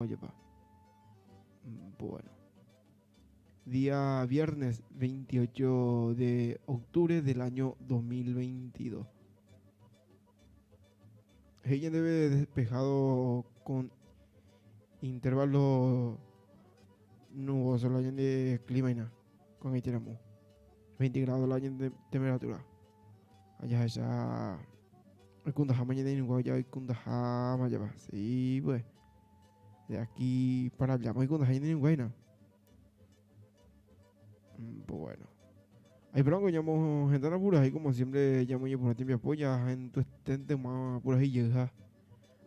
Ojepa. Bueno. Día viernes 28 de octubre del año 2022. He'i ñandéve despejado con intervalo nuboso la ñande clima hína ko'ag̃aite ramo. 20 grado la ñande temperatura. Ha jahecha oikundaháma ñane irũnguéra oja oikundaháma java. Sí, pues. De aquí para allá oikundaha ñane irũnguéra hína. Bueno. Ahí pronto ñamo gente na purahéi como siempre ñamoñepyrũ tembiapo ya hentueténtema purahéi jeyha.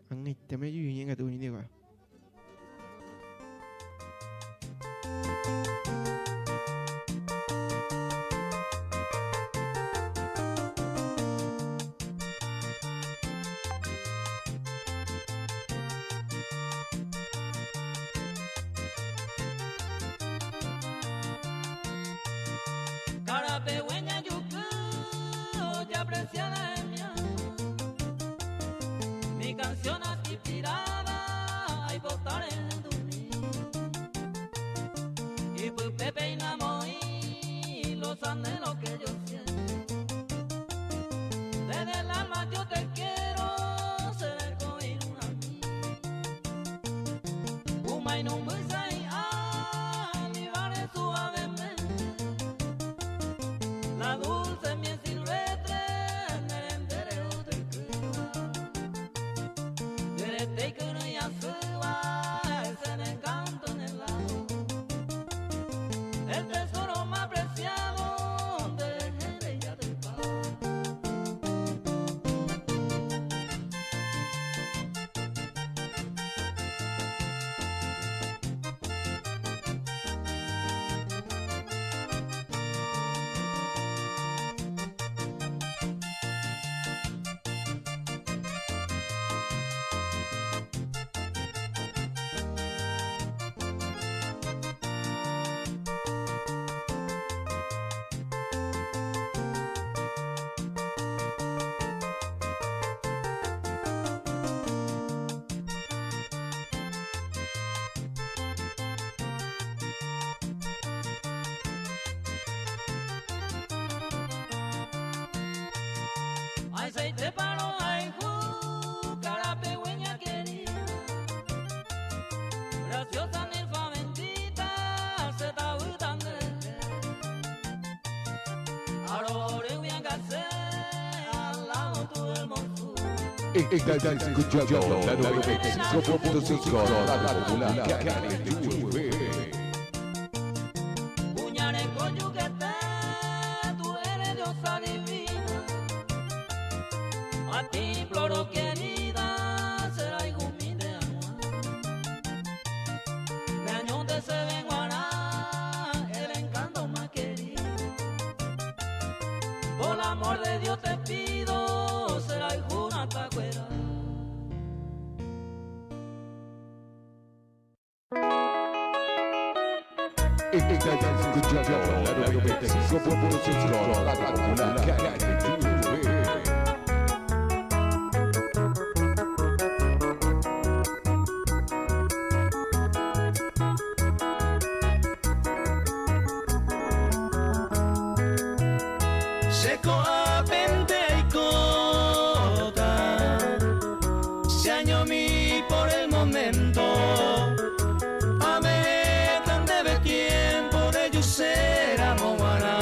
Ag̃aitéma jajuhu ñe'ẽngatu oñondive. Estás escuchando la 95.5 Radio Popular KTV. Estás escuchando la 95.5 Radio Popular KTV. Che ko'ápente aikóta, che añomi por el momento, ame'ẽta ndéve tiempo rejuséramo g̃uarã.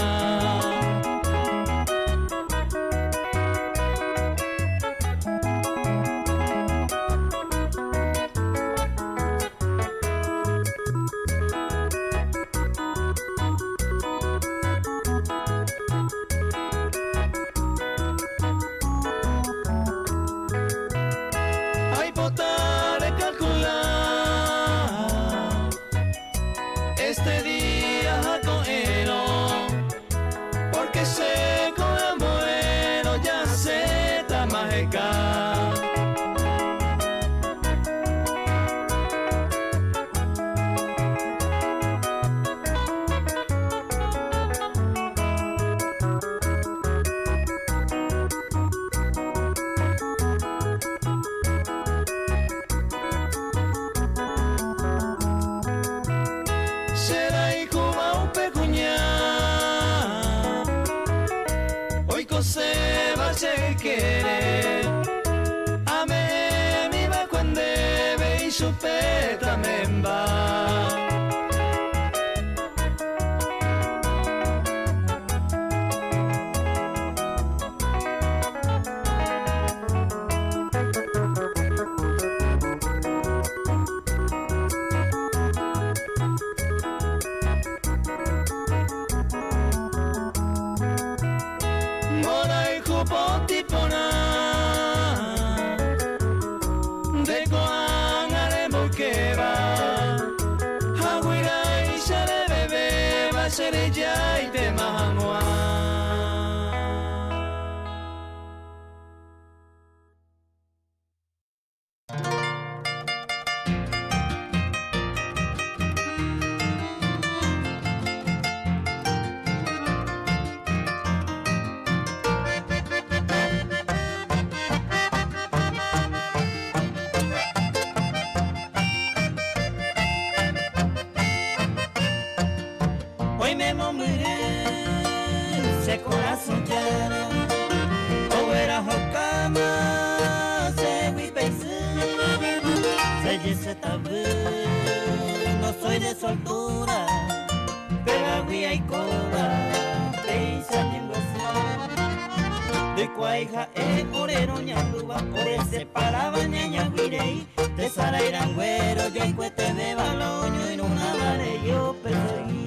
che ykére. Ame'ẽmi va'ekue ndéve ichupe tamemba. Mborayhu potĩ porã nde ko'ág̃a remboykéva ha guyráicha revevéva che rejaitéma hag̃ua. Oime mombyry che korasõ jára oguerahokáma chégui pe isy che jese tavy no soy de soltura pégagui aikóva péicha ñembyasy ndoikuaái ha'e ore roñandúva ore separáva ñañagui rei tesarái rangue rojoaikuetevéva la oñoirũrãva rei opersegui.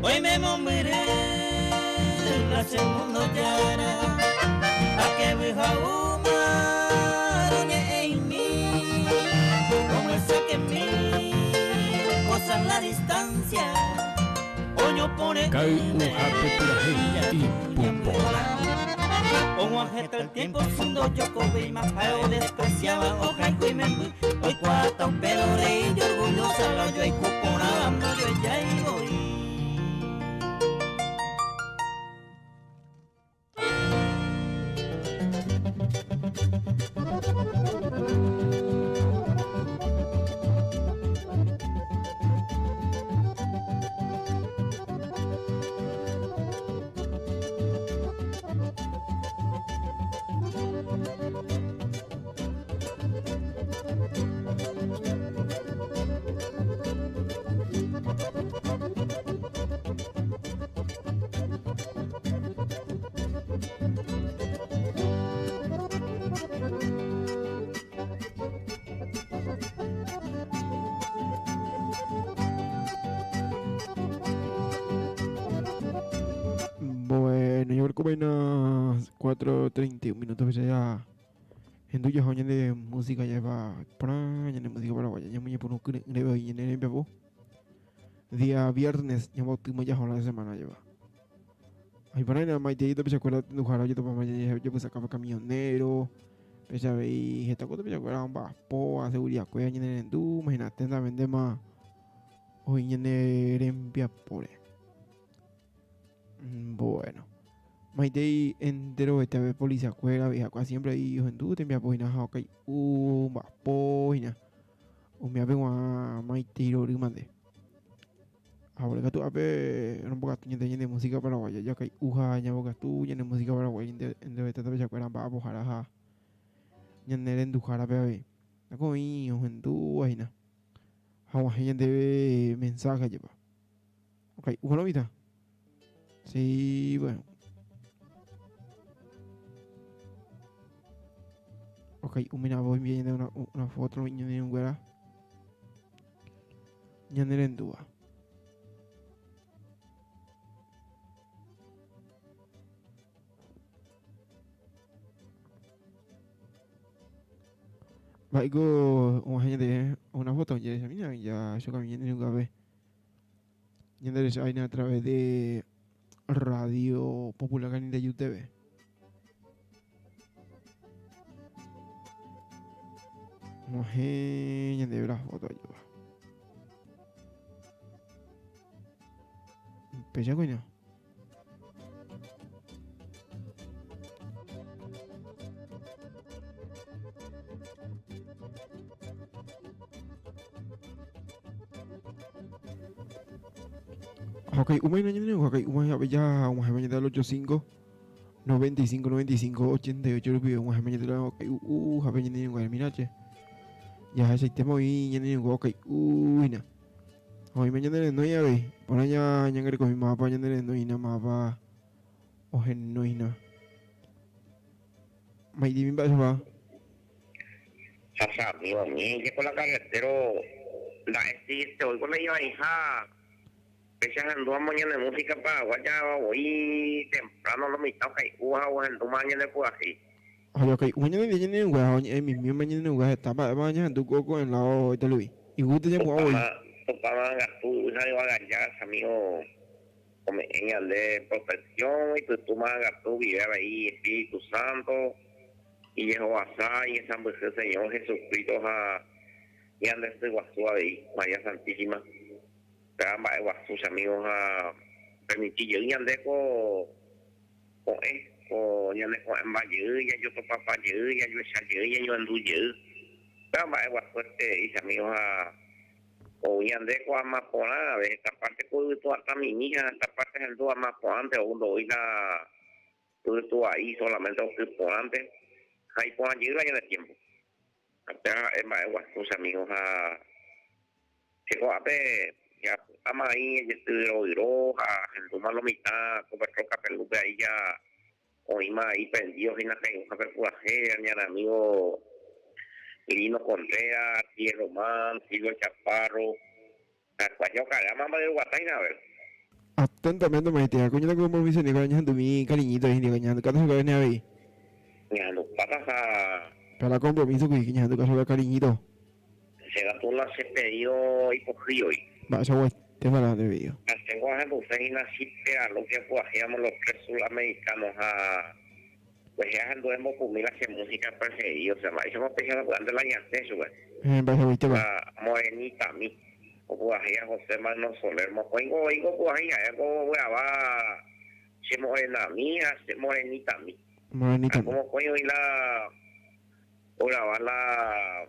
Oime mombyry la che mundo jára akevy ha'úma roñe'ẽ'imi omyesakẽmi cosas la distancia oñopore'ỹme Kay'uhápe purahéi ipu porã. Og̃uahẽta el tiempo sy ndojokovéima ha'e odespreciaba ohayhu imemby oikuaáta upérõ rei ijorgullosa la ojoayhu porãva ndojoejái voi. Bueno, yo creo que unas 4.31 minutos ya hendu jaha ñande música ya va porã ñande música paraguaya ñamoñepyrũ kyre'ỹre voi ñane rembiapo día viernes ñambotýma jaha la semana jeva Iporãina maitei tapichakuéra tenduhára ojetopáma jepysakãva camionero, péicha avei heta ko tapichakuéra omba'apóva seguridad-kuéra ñanerendu, imaginate ndavéntema oĩ ñane rembiapóre. Bueno, maitei enterovete ave policía-kuéra avei ha'ekuéra siempre oĩ ohendu tembiapo hína ha okai'u omba'apo hína umi apegua maitei rory mante. Ahora katu ápe rombokatu ñande ñane música paraguaya jakai'u ha ñambokatu ñane música paraguaya ñande tapichakuéra mba'apohára ha ñane renduhárape avei. Ako oĩ ohendúva hína ha og̃uahẽ ñandéve mensaje jepa. Okai'úva lo mitã. Sí, bueno. Okai'u mira voy enviando una foto ñane irũnguéra. Ñanerendúva. Mba'éiko og̃uahẽ ñande Una foto ya ya yo caminé nunca ve. A través de Radio Popular de TV. Mujer, de la foto ayuda. Pecha coño. Ok, uma ok, uma ya, uma mañana del 85 95 95 88 rupi, uma mañana ok, jabe ñane mira che. Ya ese tema hoy ñane ok, na. Hoy mañana no ya ve, por allá ñangare con mi mapa ñane no ina mapa. Ojen no ina. Maidi mi va. Sasa, amigo mío, que con la carretero la existe hoy con la iba hija. Pese a andó mañana de música para guaya voy temprano lo mitad que uja o en tu mañana de así. Oye, ok, mañana de ñane ngua, oye, mi mi mañana ngua está pa mañana tu coco en la hoy te lo vi. Y gusto ya hoy. Topama gatu, usa de vagayas, amigo. Come en de protección y tu gatu vive ahí Espíritu Santo y Jehová y San Señor Jesucristo a y ande este guazú ahí, María Santísima. Caramba, guazú, amigos a permitir yo y ande con con ñane con embaye ya yo topa pa ya yo esa ya yo andu ye. Caramba, guazú este y amigos a o ñande con amaponá, a esta parte con tu hasta mi hija, esta parte es el amaponante o uno hoy la tú ahí solamente o ponante. Ahí pon allí la de tiempo. Hasta es más guazú, amigos a que ya ama ahí el roja, en tu mitad, como el roca pelupe ahí ya hoy más ahí perdido en la calle, un café mi amigo Lino Contreras, Pierre Román, Silvio Chaparro, Acuayo Caramba de Guataina, a ver. Atentamente, me decía, coño, como me dice, ni mi cariñito, ni coño, cada vez que ahí. Ni patas a. Para compromiso, que ñando caso cariñito. Se gastó la se pedido hipogío hoy. Va, esa guay, te va a de video. Tengo a y a lo que hacíamos los tres sudamericanos a pues ya anduvimos con mil hace música preferida, o sea, hicimos pensando antes la ñace, güey. Te va. Morenita a mí, o pues José Magno Soler, mo oigo oigo pues ya como voy a va se morena mía, se morenita a mí. Morenita. Como coño y la o la la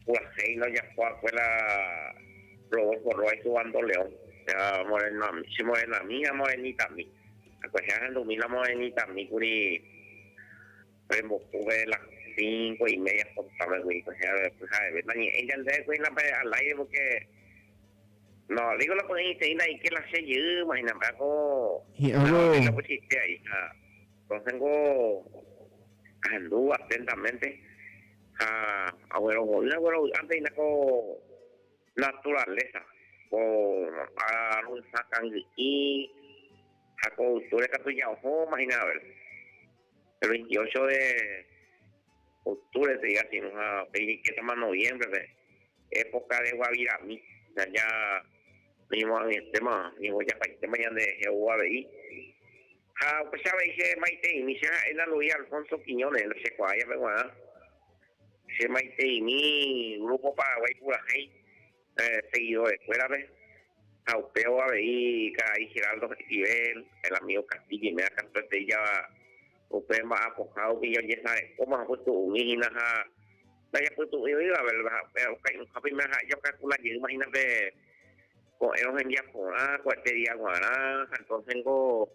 pues no ya fue la Rodolfo Roa y su bandoleón. Ya morena, si morena mía, morenita a mí. Pues ya ando la morenita a mí, curi las 5:30, contame, güey, pues ya, pues a ver, ella anda con la al aire porque no, digo la ponen y que la sé yo, imagínate, hago y hago la pusiste ahí, entonces tengo anduvo atentamente a bueno, bueno, antes y con naturaleza, con a un sacan y a cultura que ya ojo, imagínate, el 28 de octubre, se diga así, no a pedir que toma noviembre, época de Guaviramí, o sea, ya mismo en el tema, mismo ya para el tema ya de Jehová veí. Ah, pues ya veis, Maite, y mi era Luis Alfonso Quiñones, no sé cuál, ya me guarda. Se Maite y mi grupo Paraguay Purajey, seguidores, fuera, ve. Aupeo, veí, Caray Geraldo Esquivel, el amigo Castillo y me da canto este ya. Usted más apojado que yo ya sabe cómo ha puesto un hija ya puesto yo iba a ver pero yo calculo yo imagínate con ellos en día por cualquier día guará entonces tengo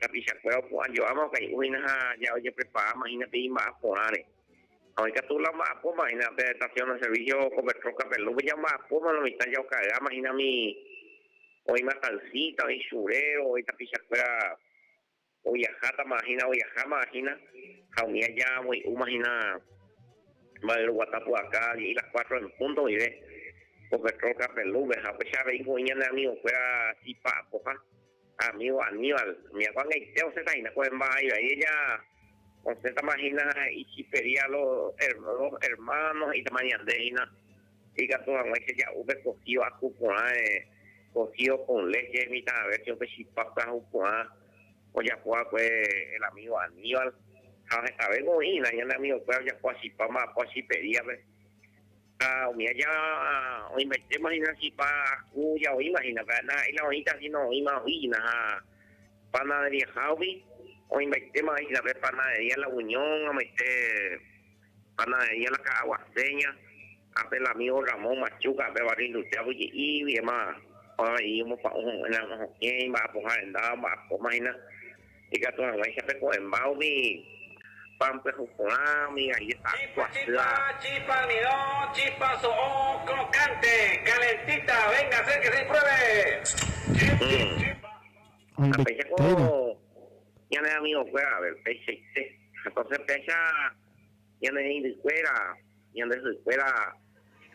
capicha cuero pues yo amo que una ya oye prepara imagínate y más por ahorita tú la más pues imagínate estación de servicio con troca pero ya más pues lo mitad ya caga imagina mi hoy más calcita hoy churero hoy tapicha cuera Oyajata, imagina, oyajá, imagina, jaumía ya, muy, imagina, madre guatapo acá, y las 4 en punto, vive, porque troca pelú, veja, pues ya vengo, y de amigo, fuera, chipa, poja, amigo Aníbal, mi abuela, o sea, imagina, pues, va, y ahí ella, o sea, imagina, y chipería los hermanos, y tamaña de Ikatu hag̃uáicha ja'u pe cocido aku porã, cocido con leche mitãve pe chipa pyahu porã ojapo va'ekue el amigo Aníbal. Ha hetave oĩna ñane amigo-kuéra ojapo chipa mba'apo chipería-pe. Ha umi aja oĩmbaitéma hína chipa aku ja oĩma hína, pe ndaha'éi la oĩta sino oĩma oĩna ha panadería hágui oĩmbaitéma hína pe panadería La Unión, amaite panadería La Ka'aguaseña, ha pe el amigo Ramón Machuca pe barrio Industrial oje'ígui ema avei omopa'ũ hokẽ imba'apoha renda omba'apóma hína. Ikatu hag̃uáicha pe ko'ẽmba umi pan pyahu porã, umi galléta Chipa, akuasýva. chipa, chipa almidón, chipa so'o crocante, calentita, venga, acérquese y pruebe. Chipa. Ha péicha ko Oĩmbaiténa. ñane amigokuéra, a ver, peichaite. Entonces péicha ñane reindykuéra, ñande sykuéra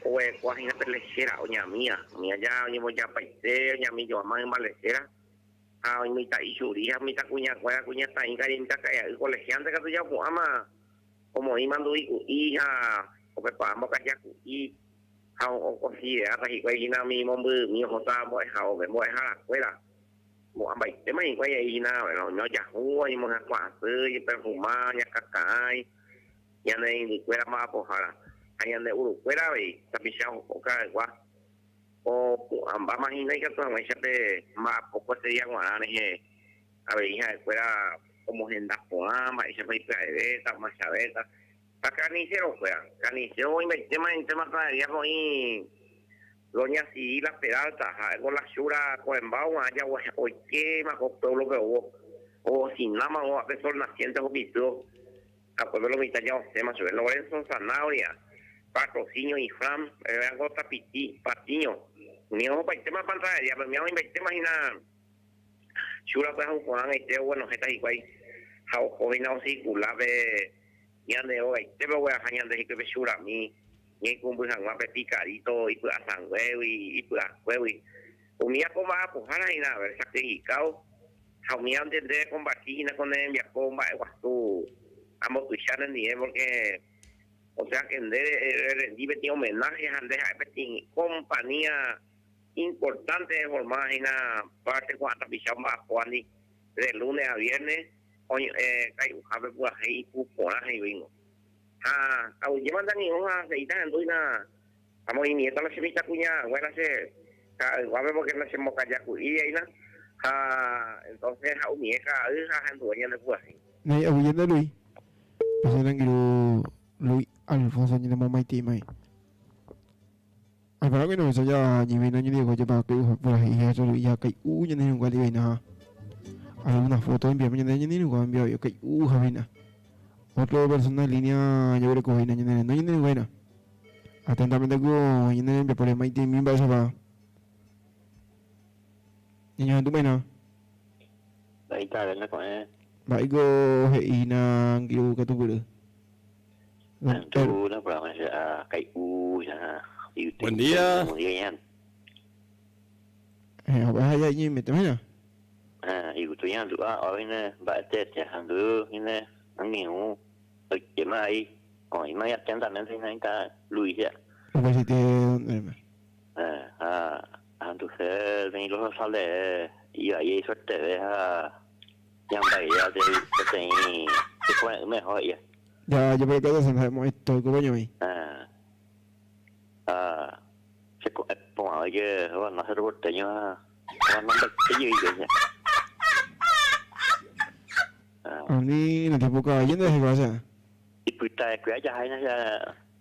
oguerekóva hína pe lechera, oñamía, umi aja oñembojapaite, oñami joáma hymba lechera. Ha oĩ mitã'i churi ha mitãkuñakuéra, kuñataĩ karai mitãkaria'y colegiante katu japu'ãma omoĩ manduvi ku'i ha opepa'a mbokaja ku'i ha okonsideráta hikuái hína umi mombyrymi ohóta mbo'ehaópe, mbo'eharakuéra mo'ãmbaitéma hikuái he'i hína, bueno, oime ojahúva, oñemohyakuã asy, oñeperfuma, oñakãkãi, ñane reindykuéra mba'apohára ha ñande urukuéra avei, tapicha okaraygua. Opu'ãmbáma hína ikatu hag̃uáicha pe mba'apo kueteria g̃uarã rehe avei ha'ekuéra omohenda porã mba'éichapa ipya'evéta, omachavéta. Ha carnicero-kuéra, carnicero oĩmbaitéma entéma panadería-pe oĩ doña Cirila Peralta, ha'éko la chura ko'ẽmba og̃uahã jaguahe oikéma ko pueblo-pe oúvo, ogosináma oúva pe sol naciente hupitývo. Ha upépe lo mitã ja osẽma chupe. Lorenzo Zanabria, Patrocinio y Fran, Rango Tapiti, Patiño. Umi ohopaitéma pantalería-pe, umi oĩmbaitéma hína Chura pyahu porãgaite oguenohẽta hikuái ha oho hína ocircula pe ñande rogaitépe ogueraha ñande hikuái pe churami ñaikũmby hag̃ua pe picadito ipy'asanguégui, ipy'akuégui. Umi akomba'apohára hína, a ver, sacrificado. Ha umi antende comparti hína ko ne rembiapo mba'eguasu ambotuicha nendive porque o sea que nde rendi peteĩ homenaje ha nde ha'e peteĩ compañía importante reformada hína parte ko'ã tapicha omba'apóvandi de lunes a viernes kai'uhápe purahéi ipu porã he'ívo. Ha aguyjéma nde angirũ ha se'íta ahendu hína Amoĩmiéta la che mitãkuña nguéra che ka'ayguápe porque la che mbokajaku'i aína ha entonces ha'umie ka'ay ha ahenduve ñande purahéi. Néi aguyje nde Luis. Pese ne angirũ Luis Alfonso ñanemomaiteimai. Alvarado que no ya ñemeina ñandive jepa que purahéi ha che Luis ya kai'u ñane irũnguá ndiveina ha alguna foto enviame ñande ñane irũnguá enviado yo kai'u ha veina. Otro persona en línea jaguerekovéina ñane rendo ñane irũnguáina. Atentamente ko ñane rembiapo remaitĩmi mba'éichapa ñañohendúmaina. Mba'eita ne ko'ẽ. Mba'éiko he'ína angirũ katupyry. Andu na programa che a kai'u ya Buen día. Eh, ha ya ñaimetémaina. Eh, igutu ñandu'a oĩne mba'ete andu híne angirũ oikéma ahí. Oĩma ahí atentamente hína ita Luis ya. Upeichaite don Elmer. Eh, ha anduse peteĩ los sale ivai isuerteve ha ñambaia peteĩ ikuãe'ỹme oho he'íva. Ya, yo por acá ya se nos estoy como yo ahí. Eh, ha che ko'ẽ porã oike ogana Cerro Porteño ha ogana mbaite jey péicha. Eh. Ani no te puedo caballo de pasa. Ipyta'ekue ajaháina che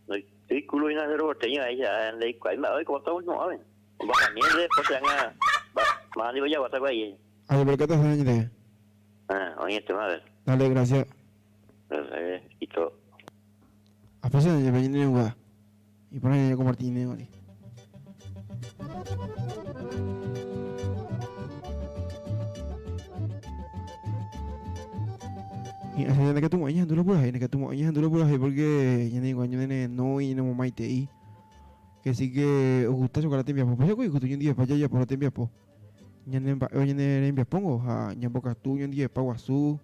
ndoitýi hína Cerro Porteño aĩ che ndaikuaái mba'e oikóta oñu'ãme. Omba'amíente después che ág̃a máva ndipo jaguata kua'i. Aje por acá te ñande. Ah, oĩ etéma a ver. Dale, gracias. Dale, listo. A pesar de que ñane rengua. Iporã ñañe compartir ñane. Y así ñane katu mo'ã ñahendu la purahéi, ñane katu mo'ã ñahendu la purahéi porque ñane igual ñane renói, ñane momaitei. Que sí que os gusta chocar la tembiapo. Pues yo ikutu ñondivepa jajapo la tembiapo. Ñane mba'éva ñane rembiapóngo ha ñambokatu ñondivepa guasu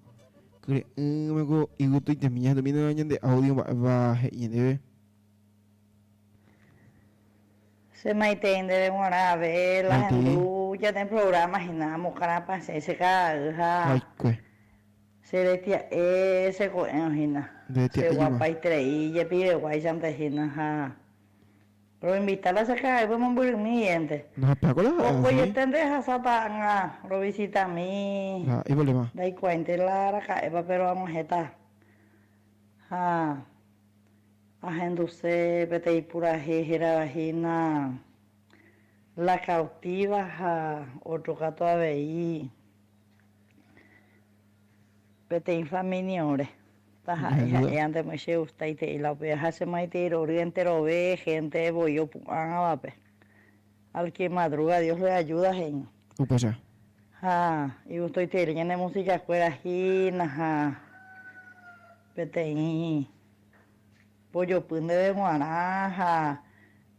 kyre'ỹme ko igustoitemi ñahendumína ñande audio mba'épa he'i ñandéve. Che maitei ndéve g̃uarã ave la Maitei. hendu ñane programa hína amokarapãsẽ che ka'ay ha Vaikue. che retia'e che ko'ẽrõ hína. Nde Che retia'éjema. guapaiterei jepiveguáichante hína ha roinvita la che ka'aýpe mombyrymi guiénte. Ndahapéako la ha'e así. Vokoiete ahasáta ág̃a rovisitami La ivalema. ndaikuaáinte la araka'épa péro ag̃uahẽta ha ahenduse peteĩ purahéi hérava hína La Cautiva ha ótro katu avei peteĩ familiore. Taha'e Ñahendúta. ha'éantema chegustaiterei la upéva ha chemaitei rory enterove gente voi opu'ãvape. Al que madruga Dios le ayuda he'íma. Upéicha. Ha igustoiterei ñane musicakuéra hína ha peteĩ pojopy ndéve g̃uarã ha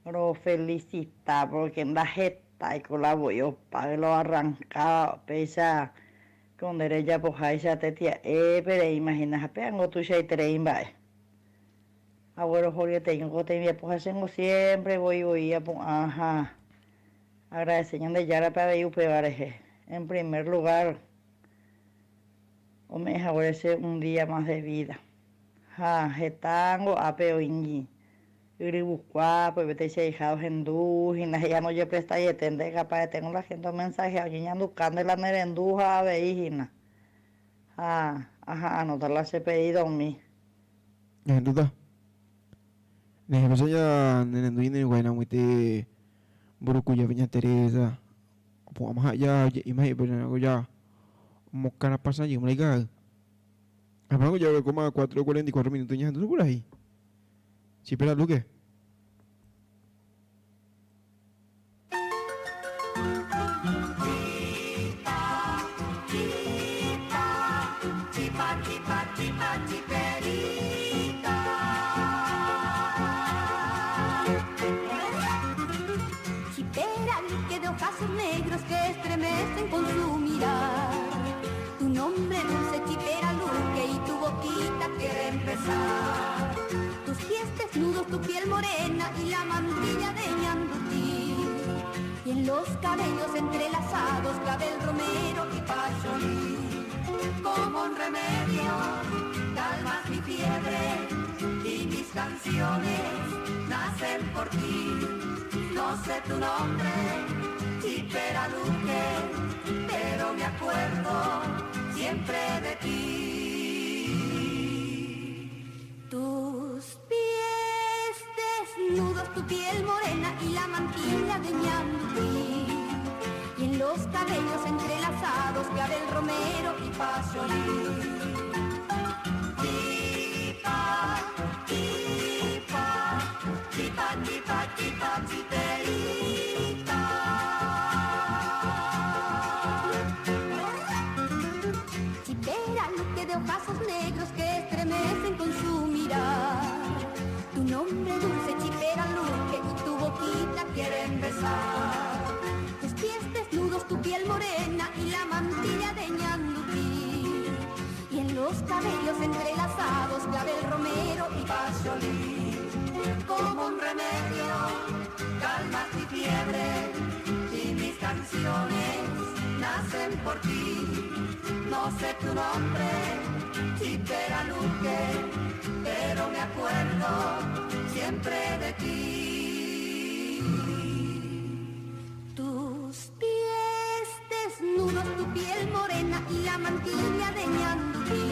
rofelicita porque ndahetáiko la voi opáy lo arrancáva péicha ko nde rejapoháicha tetia'épe reimagina ha péango tuichaiterei mba'e. Aguerohoryeteíngo ko tembiapo ha chéngo siempre voi voi apu'ã ha agradece Ñandejárape avei upéva rehe. En primer lugar ome'ẽ haguére che un día más de vida. Ha hetángo ápe oĩ yryvukuápe oipeteicháicha ohendu hína he'i ndojeprestaiete capaz la gente omensaje oñeñanduka nde la nerendu ha avei hína. Ha aha'arõta la che pedidomi. Ñahendúta. Nehepéicha ja nerendúi neruguáina ag̃uite mburukuja Peña Teresa opu'ãma ha'e oje'íma he'i pero ja omokarapãsajýma la ika'ay. Ha'éma ja orekóma 4:44 minutos ñahendu purahéi. Chipera Luque. Chipa, chipa, chipa, chiperita. Chipera, que de ojazos negros que estremecen con su mirar. Tu nombre dulce, chipera Luque, y tu boquita quiere empezar. Tus pies desnudos, tu piel morena y la mantilla de ñandutí. Y en los cabellos entrelazados, clavel romero y pacholí. Como un remedio, calmas mi fiebre y mis canciones nacen por ti. No sé tu nombre, Chipera Luque, pero me acuerdo siempre de ti. Tus pies desnudos, tu piel morena y la mantilla de ñandutí. Y en los cabellos entrelazados, clavel romero y pacholí. Chipa, chipa, chipa, chipa, chipa, chiperita. Chipera, Luque de ojazos negros que estremecen con su mirar. Tu nombre dulce, chipera Luque, y tu boquita quieren besar. Tus pies desnudos, tu piel morena y la mantilla de ñandutí. Y en los cabellos entrelazados, clavel romero y pacholí. Como un remedio, calmas mi fiebre y mis canciones nacen por ti. No sé tu nombre, Chipera Luque, pero me acuerdo siempre de ti. Tus pies desnudos, tu piel morena y la mantilla de ñandutí.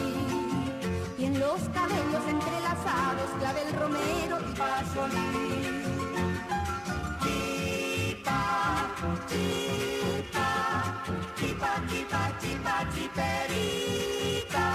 Y en los cabellos entrelazados, clavel romero y pacholí. Chipa, chipa, chipa, chipa, chipa, chiperita.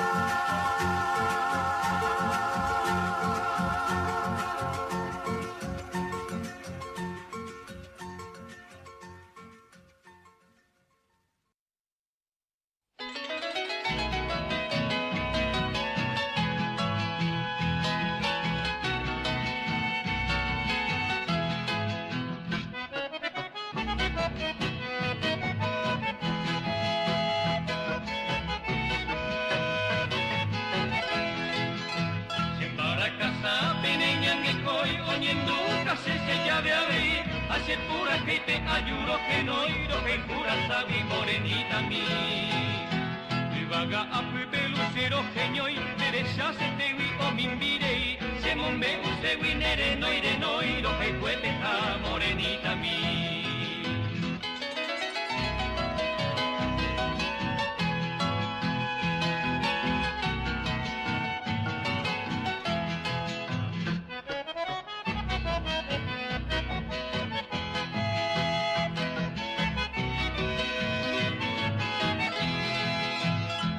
Ha che purahéipe aju rohenói rohayhu raságui morenitami. Yvága apýpe lucero heñói nde recha chetégui omimbi rei che mombe'uségui ne renói renói rohayhueteha morenitami.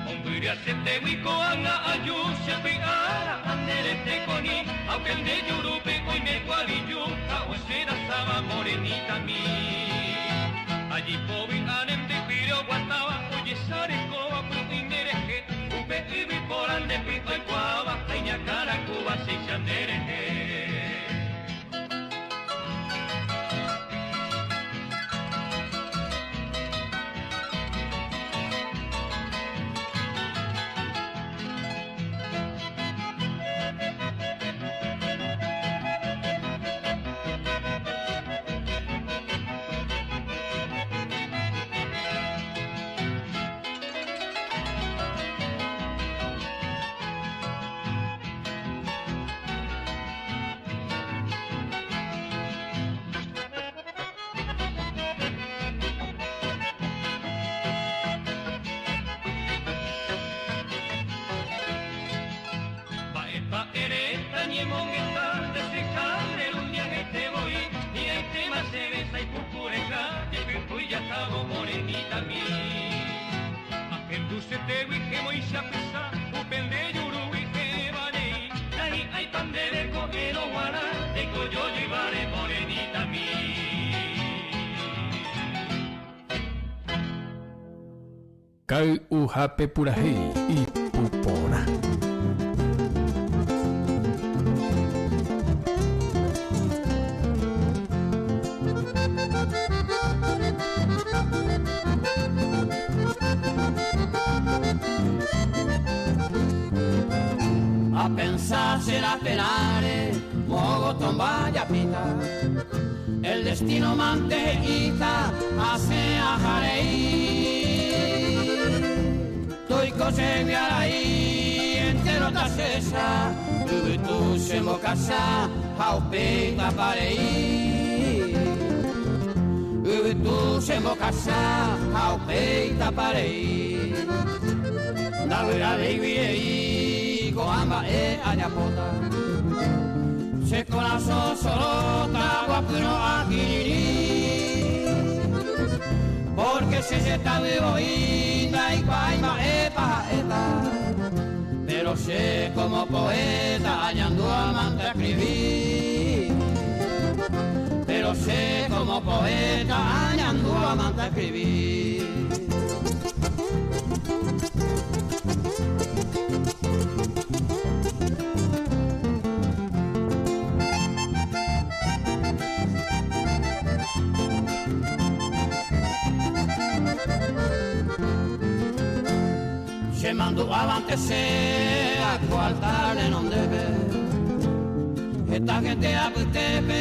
Mombyry asẽtégui ko'ág̃a aju che py'ára ha nde retekoni ha upe nde jurúpe oime guaviju ha osẽ rasáva morenitami. Ajipo vy'a nembypýre oguatáva ojesarekóva py'ỹi nde rehe upe yvypóra nde py'a oikuaáva ha iñakãrakúva chéicha nde rehe. Mba'épa eréta ñemongeta nde cheha nde ruñagaite voi, hi'ãitéma chéve saipuku reka jepypy jahávo morenitami. Ahendu chetégui hemoicha pysa upe nde jurúgui he'ẽva rei, nahi'ãipa ndéve ko'ẽrõ guarã reikojojuivare morenitami. Kay'uhápe purahéi ipu porã. Apensa che raperãre mogotomba japíta El destino mante he'íta asẽ aha rei Toiko chégui arai entero tachecha Yvytu chembokacha ha upéi tapa rei Yvytu chembokacha ha upéi tapa rei Ndavy'avéigui rei ko'ã mba'e ajapóta Che korasõ soróta guapyrõ akirirĩ Pórke che chetavy voi ndaikuaái mba'épa ha'éta Péro che kómo poéta añandu amante askrivi Péro che kómo poéta añandu amante askrivi. Che mandu'ávante che ako altar renondépe Heta gente apytépe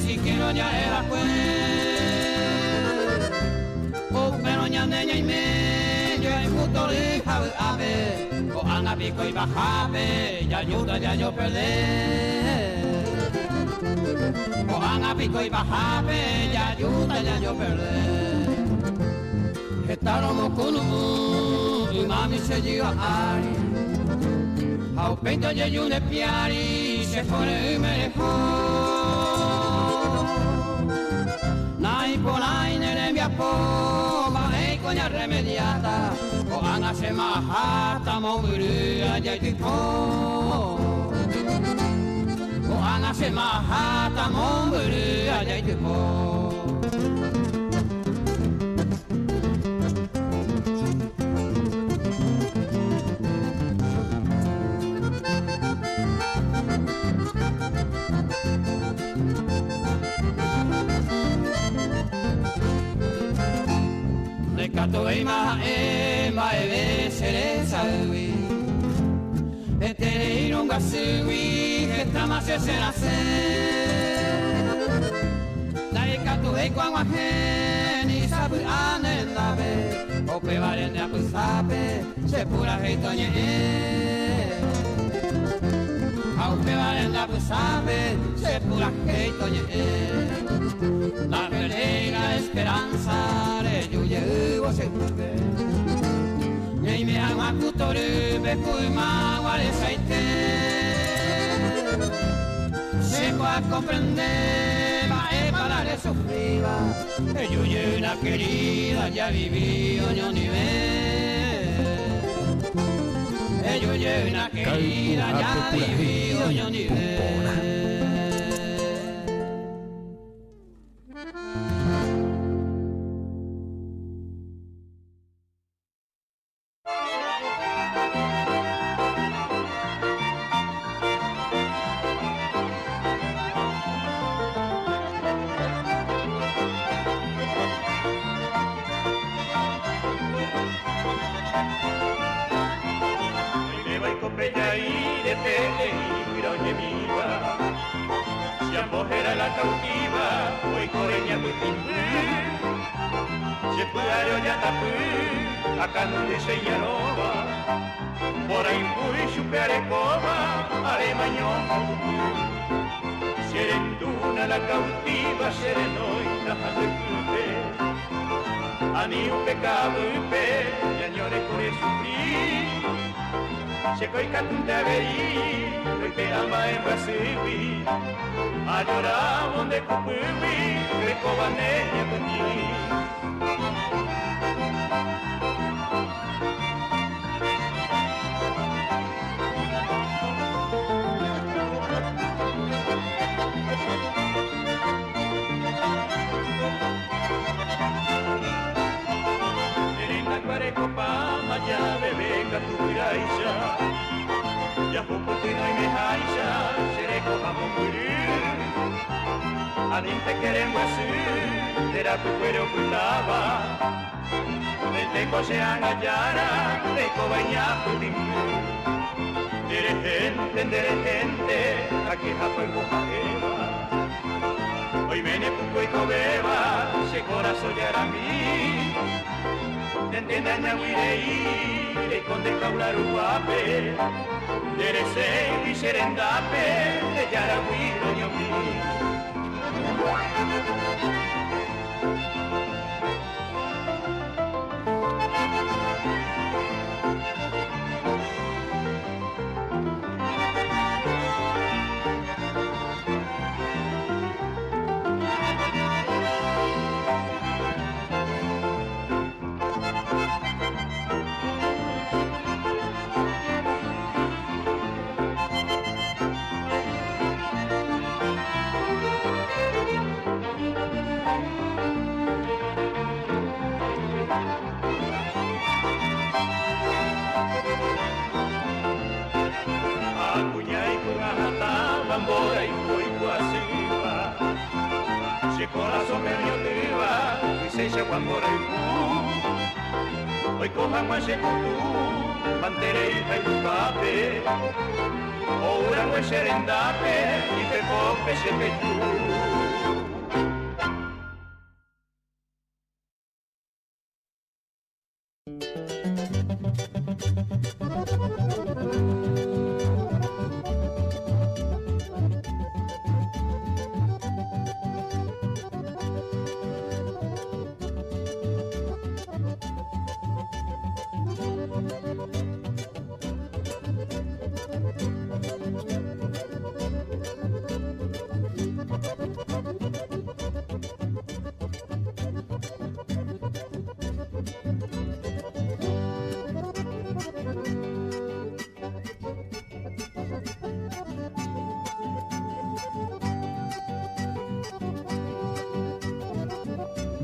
siquiera ja'eva'ekue Upérõ ñande ñaime joayhu tory ha vy'ápe Ko'ág̃a piko ipahápe jajúta jajoperde Ko'ág̃a piko ipahápe jajúta jajoperde Heta romokunu'ũ ymámi che jyva ári Ha upéinte ojeju nde piári che pore'ỹme reho Naiporãi ne rembiapo mba'éiko ñarremediáta Ko'ág̃a che ma'aháta mombyry ajaitypo Ko'ág̃a che ma'aháta mombyry ajaitypo. Ndaikatuvéima ha'e mba'eve che resaýgui, Peteĩ irũngasýgui hetáma che cherasẽ. Ndaikatuvéi ko ag̃uahẽ ni sapy'a ne rendápe, upévare nde apysápe che purahéi toñe'ẽ. Ha upévare nde apysápe che purahéi toñe'ẽ. Ndaperdéi la esperanza reju jeývo che yvýpe. Ñaime hag̃ua ku torýpe ku yma guaresaite. Chéko akomprende mba'épa la resufríva, eju jeýna querida javivi oñondive. Eju jeýna querida Kay'uhápe javivi purahéi oñondive. ipuporã. Oimévaiko pe jaíre peteĩ guyra oñemíva, Che ambohéra la cautiva, oikove ñapytĩmby. Che py'are ojatapy, akãnundy che iñarõva, mborayhu ichupe arekóva, aréma ñombopy. Che rendúna la cautiva, che renói taha nde pýpe, ani upe ka'avýpe ñañoreko resufri. Che ko ikatúnte avei roipe'a mba'e mbyasýgui, ajorávo nde kupýgui rekóva ne ñapytĩ. Nerendakuarekopáma javeve katu guyráicha, jahupyty noimeháicha che rekoha mombyry. Anínte kerembyasy nde rapykuere opytáva, ndeteko che ág̃a jára reikóva iñapytĩmby. Nderehénte, nderehénte akeha poipoha'éva, oiméne puku oikovéva che korasõ jarami. Nentende añaguirei reiko nde jaula ruguápe, ndereségui che rendápe nde járagui roñomi. Akuñái kuñahatãva mborayhu oikuaasýva, che korasõme oñotỹva tuichaichagua mborayhu. Oiko hag̃ua che kutu manterei hayhupápe, oúrangue che rendápe ipepópe che peju.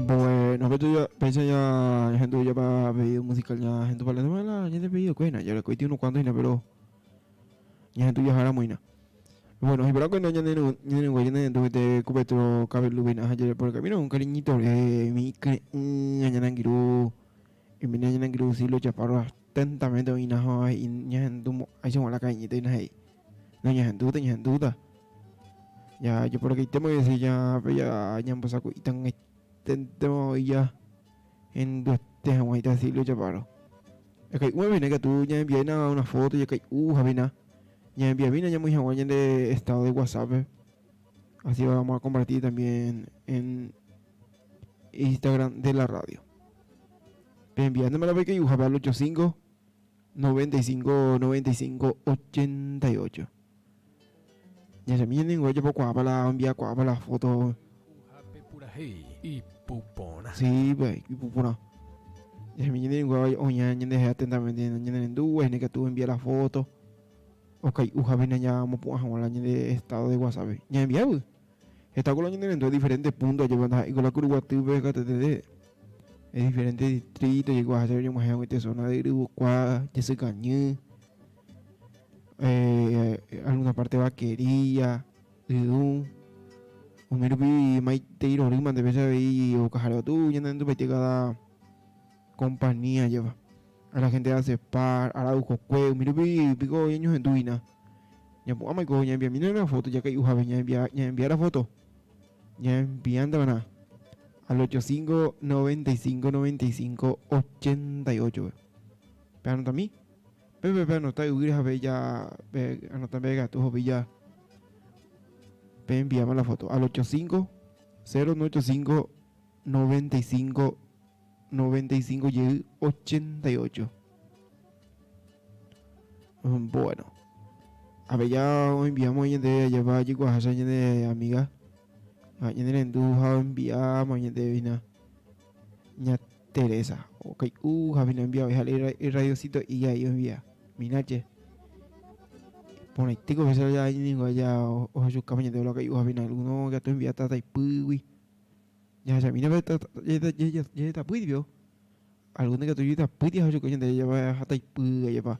Bueno, pero ya pensa ya gente ya para pedido musical ya gente para la la gente pedido cuena, ya le coiti uno cuando ina pero ya gente ya jara muina. Bueno, y pero cuando ya no ya no ya no te cubetro cabello bien ayer por el camino un cariñito mi ya nangiru y mi ya nangiru si lo chaparro atentamente ina ho y ya gente ahí se la cariñito ina hey. No ya gente ya gente. Ya jeporekeitemo hese ya pe ya ñambosako'itangaiténtema voi ya hendyete hag̃uáicha Silvio Chaparro. Jakai'úmavina ikatu ñaenviáina una foto jakai'u javina ñaenviamína ñamoĩ hag̃ua ñande estado de WhatsApp-pe. Así vamos a compartir también en Instagram de la radio. Peenviándome la peikai'uhápe al 85 95 95 88. Ñachami ñande ojapokuaápa la oenviakuaápa la foto. Hápe purahéi ipu porã. Sí, pues, ipu porã. Ñachami ñande ningo oña ñandeje atentamente ñanerendúva, hína ikatu oenvia la foto. Okai'u jave ñamopu'ã hag̃ua la ñande estado de WhatsApp-pe. Ñaenviágui. Heta ko la ñanerendu diferente punto ajépa ndaha'éi ko la Kuruguatýpe katuetete. Es diferente distrito jaikuaaha chéve ñag̃uahẽ hag̃uaite zona de Yryvukua, Jesykañy, eh, alguna parte Vaquería, Yũ. Umi rupi maitei rorýma nde péicha avei okaháre katu ñanerendupaite cada compañía ajépa. A la gente de Acepar, Arauco kue, umi rupi piko ñañohendu hína. Ñapu'ãma oiko ñaenviamína una foto jakai'u jave ñaenvia ñaenvia la foto. Ñaenviánte va'erã al 85 95 95 88. Pe anotami. Pe pe pe anota yvýre jave ja pe anota pe katu hovi ja pe enviáma la foto al 85 095 95 95 jey 88. Bueno. A ver, ya os enviamos ñande allá jaikuaaháicha ñane amiga. Ha ñane rendu ha enviamos ñande vina. Ña Teresa. Ok, Javi no enviado. El radiocito y ahí envía. Mina che. Porãitéko péicha ya ningo ya ohechukáma ñande la kai'u Javi alguno katu envía tataipýgui. Jahechamína pe jajetapýi pio. Algún ikatu jajetapýi jahechuka ñande jahataipy ajépa.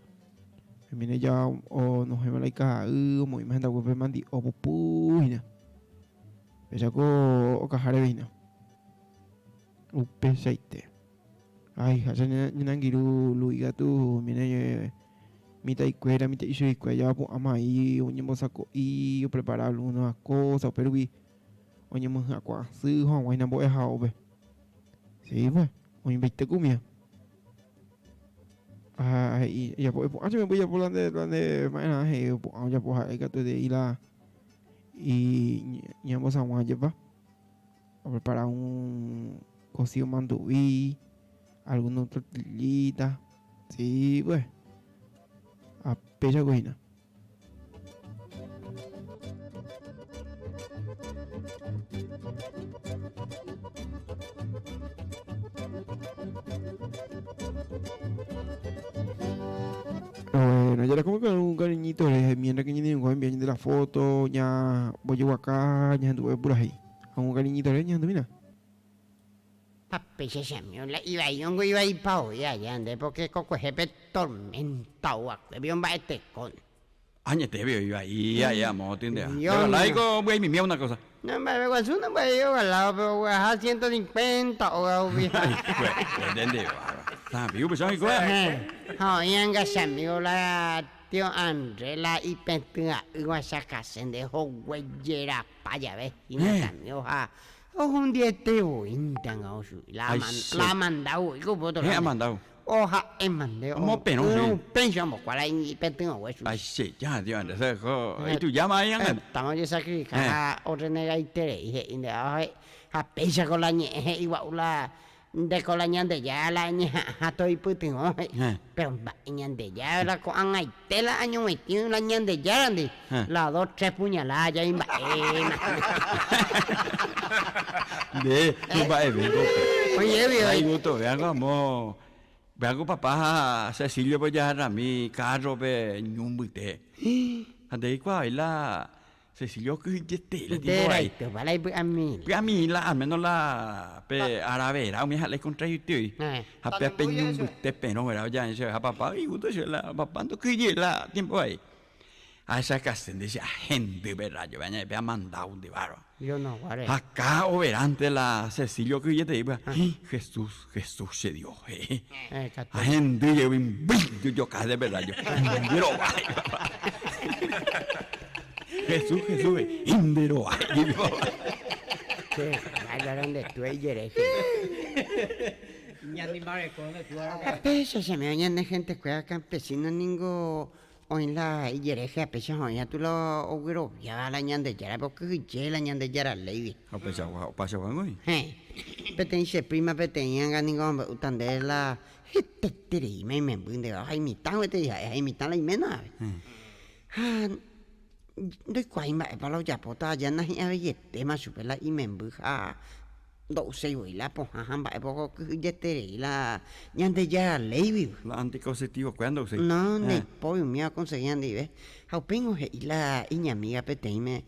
Mire ja onohẽma la ika'ay omoĩma hendaguépe mandi'o pupu hína. Péichako okaha reve hína. Upeichaite. Ay, ha che ñane angirũ Luis katu mire mitãikuéra, mitã'ichuikuéra japu'ãma aí oñembosako'i oprepara algunas cosas upérupi oñemohyakuã asy hag̃ua mbo'ehaópe. Sí, pues, oĩmbaite ku umíva. Ha he'i ojapo epu'ã che memby ejapo la nde la nde ma'erã he'i opu'ã ojapo ha'e katuetei la iñambosaguã jepa. Oprepara un cocido manduvi, alguna tortillita. Sí, pues. Apéicha hína. Bueno, ya era como con un cariñito, mientras que ñane enviar de la foto, ya voy a acá, ya anduve por ahí. A un cariñito, ya mira. Péicha che amigo, la ivaíongo ivaipa voi allá nde porque kokuehépe tormenta oguakuépe omba'etekóne. Añetépe oĩ vai ae amo tynde'a. Ndevalái ko mbyaimimía una cosa. No mba'eve guasu no mba'éi ogaláo pe ogueraha 150 óga rupi. Sabi upéicha oĩ kóva. Ha oĩ anga che amigo la tio Andrés la ipetỹa'y guachakase nde hoguejerapa jave hína che amigo ha ohundiete voínte anga ochu'i la amandau voi ko upe otro lado. Oh ha'e mande Omoperõ ỹrõ upéicha ombokua la ipetỹ'õgue chugui. Aicheja tio Andrés oho itujáma ahí ág̃a. Hetãme ojesacrifica ha orrenegaiterei he'i nde ha péicha ko la ñe'ẽ he'i gua'u la ndeko la Ñandejára la eñeha'ãha toipytyvõ he'i. Péro mba'e Ñandejára la ko'ag̃aite la añoguaitĩ la Ñandejárandi la dos tres puñalada aja imba'éma. Nde mba'eve ndope. Oñe'ẽvi oĩ. Aigustove ángo amo Veáko papá ha Cecilio pe ojagarrami kárrope ñu mbyte. Ha nde eikuaavai la Cecilio okyhyjetei la tiempo vai. Nde la ipy'amirĩ. Py'amirĩ la al menos la pe aravera umi ha'e la ikontrairte oĩ. Ha pe pe ñu mbyte perõ vera ojahéi chéve ha papá igusto chéve la papá ndokyhyjei la tiempo vai. Ahecha kase nde che ahendy pe rayo pe añae pe amandau nde barro. Yo no guare. Ha ka overánte la Cecilio okyhyjetei pya Jesús, Jesús che Dios he'i. Ahendy jey mbyju joka hese pe rayo. Rovái papá. Jesús, Jesús he'i. Nde ro'ái jepi papá. Che bárbaro nde túa ijere che. Ñanimbareko nde túa Ha péicha che amigo ñane gente kuéra campesino ningo oĩ la ijereje ha péicha oĩ katu la ogueroviáva la Ñandejárape okyhyje la Ñandejára léigui. Ha upeichagua opaichagua ngói. Héẽ. Peteĩ che prima peteĩ anga ningo omombe'úta ndéve la hetaitereíma imemby ndéva ha imitã gueteri ha'e ha imitã la iména ave. Ha ndoikuaái mba'épa la ojapóta aja nahi'ãveietéma chupe la imemby ha ndo'uséi voi la pohã ha mba'épa okyhyjeterei la Ñandejára léigui. La anticonceptivo-kuéra ndo'uséi. No, ndaipói umíva okonseguíva ndive. Ha upéingo he'i la iñamíga peteĩme,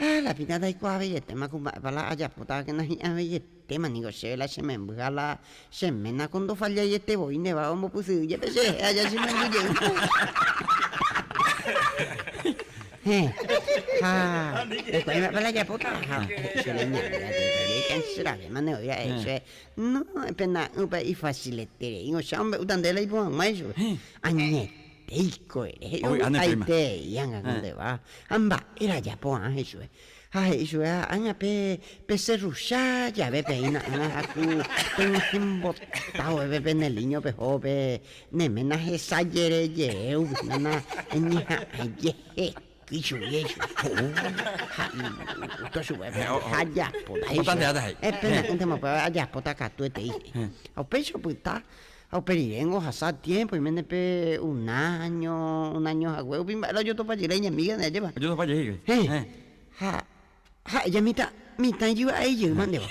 Ah, la pinta ndaikuaaveietéma ku mba'épa la ajapótava ke nahi'ãveietéma niko chéve la che memby ha la che ména ko ndofallaiete voi ndéva ombopysyry jepe cherehe aja che memby jey. Héẽ, ha ndaikuaái mba'épa la ajapótava ha he'i che la iñamiga jepe, ikanserave voi ra'e che, no, pena'ỹ pe ifaciletereíngo che amombe'úta ndéve la ipohãg̃uáicha chupe. Añetéiko ere, he'i ovy'aiterei ág̃a ko ndéva, ha mba'éra ajapo ág̃a he'i chupe. Ha he'i chupe, ág̃a pe peserrucha jave peína ág̃a ha ku peg̃uahẽmbota vove pene líño peho pe ne ména hesa jere jere upéi na eñeha'ã jehekýi chugui he'i chupe. Ha igusto chupe ha ajapóta he'i chupe. Epena'ỹntema upéva ajapóta katuetei he'i. Ha upéicha opyta Ha upe riréngo ohasa tiémpo, oiméne pe un áño, un áño hague, upe mba'e la ojotopa jey la iñamíga ndaje ajépa. Ojotopa jey hikuái. Héẽ. Ha ha'e ja mitã, mitã ijyva'e jeýma ndéva.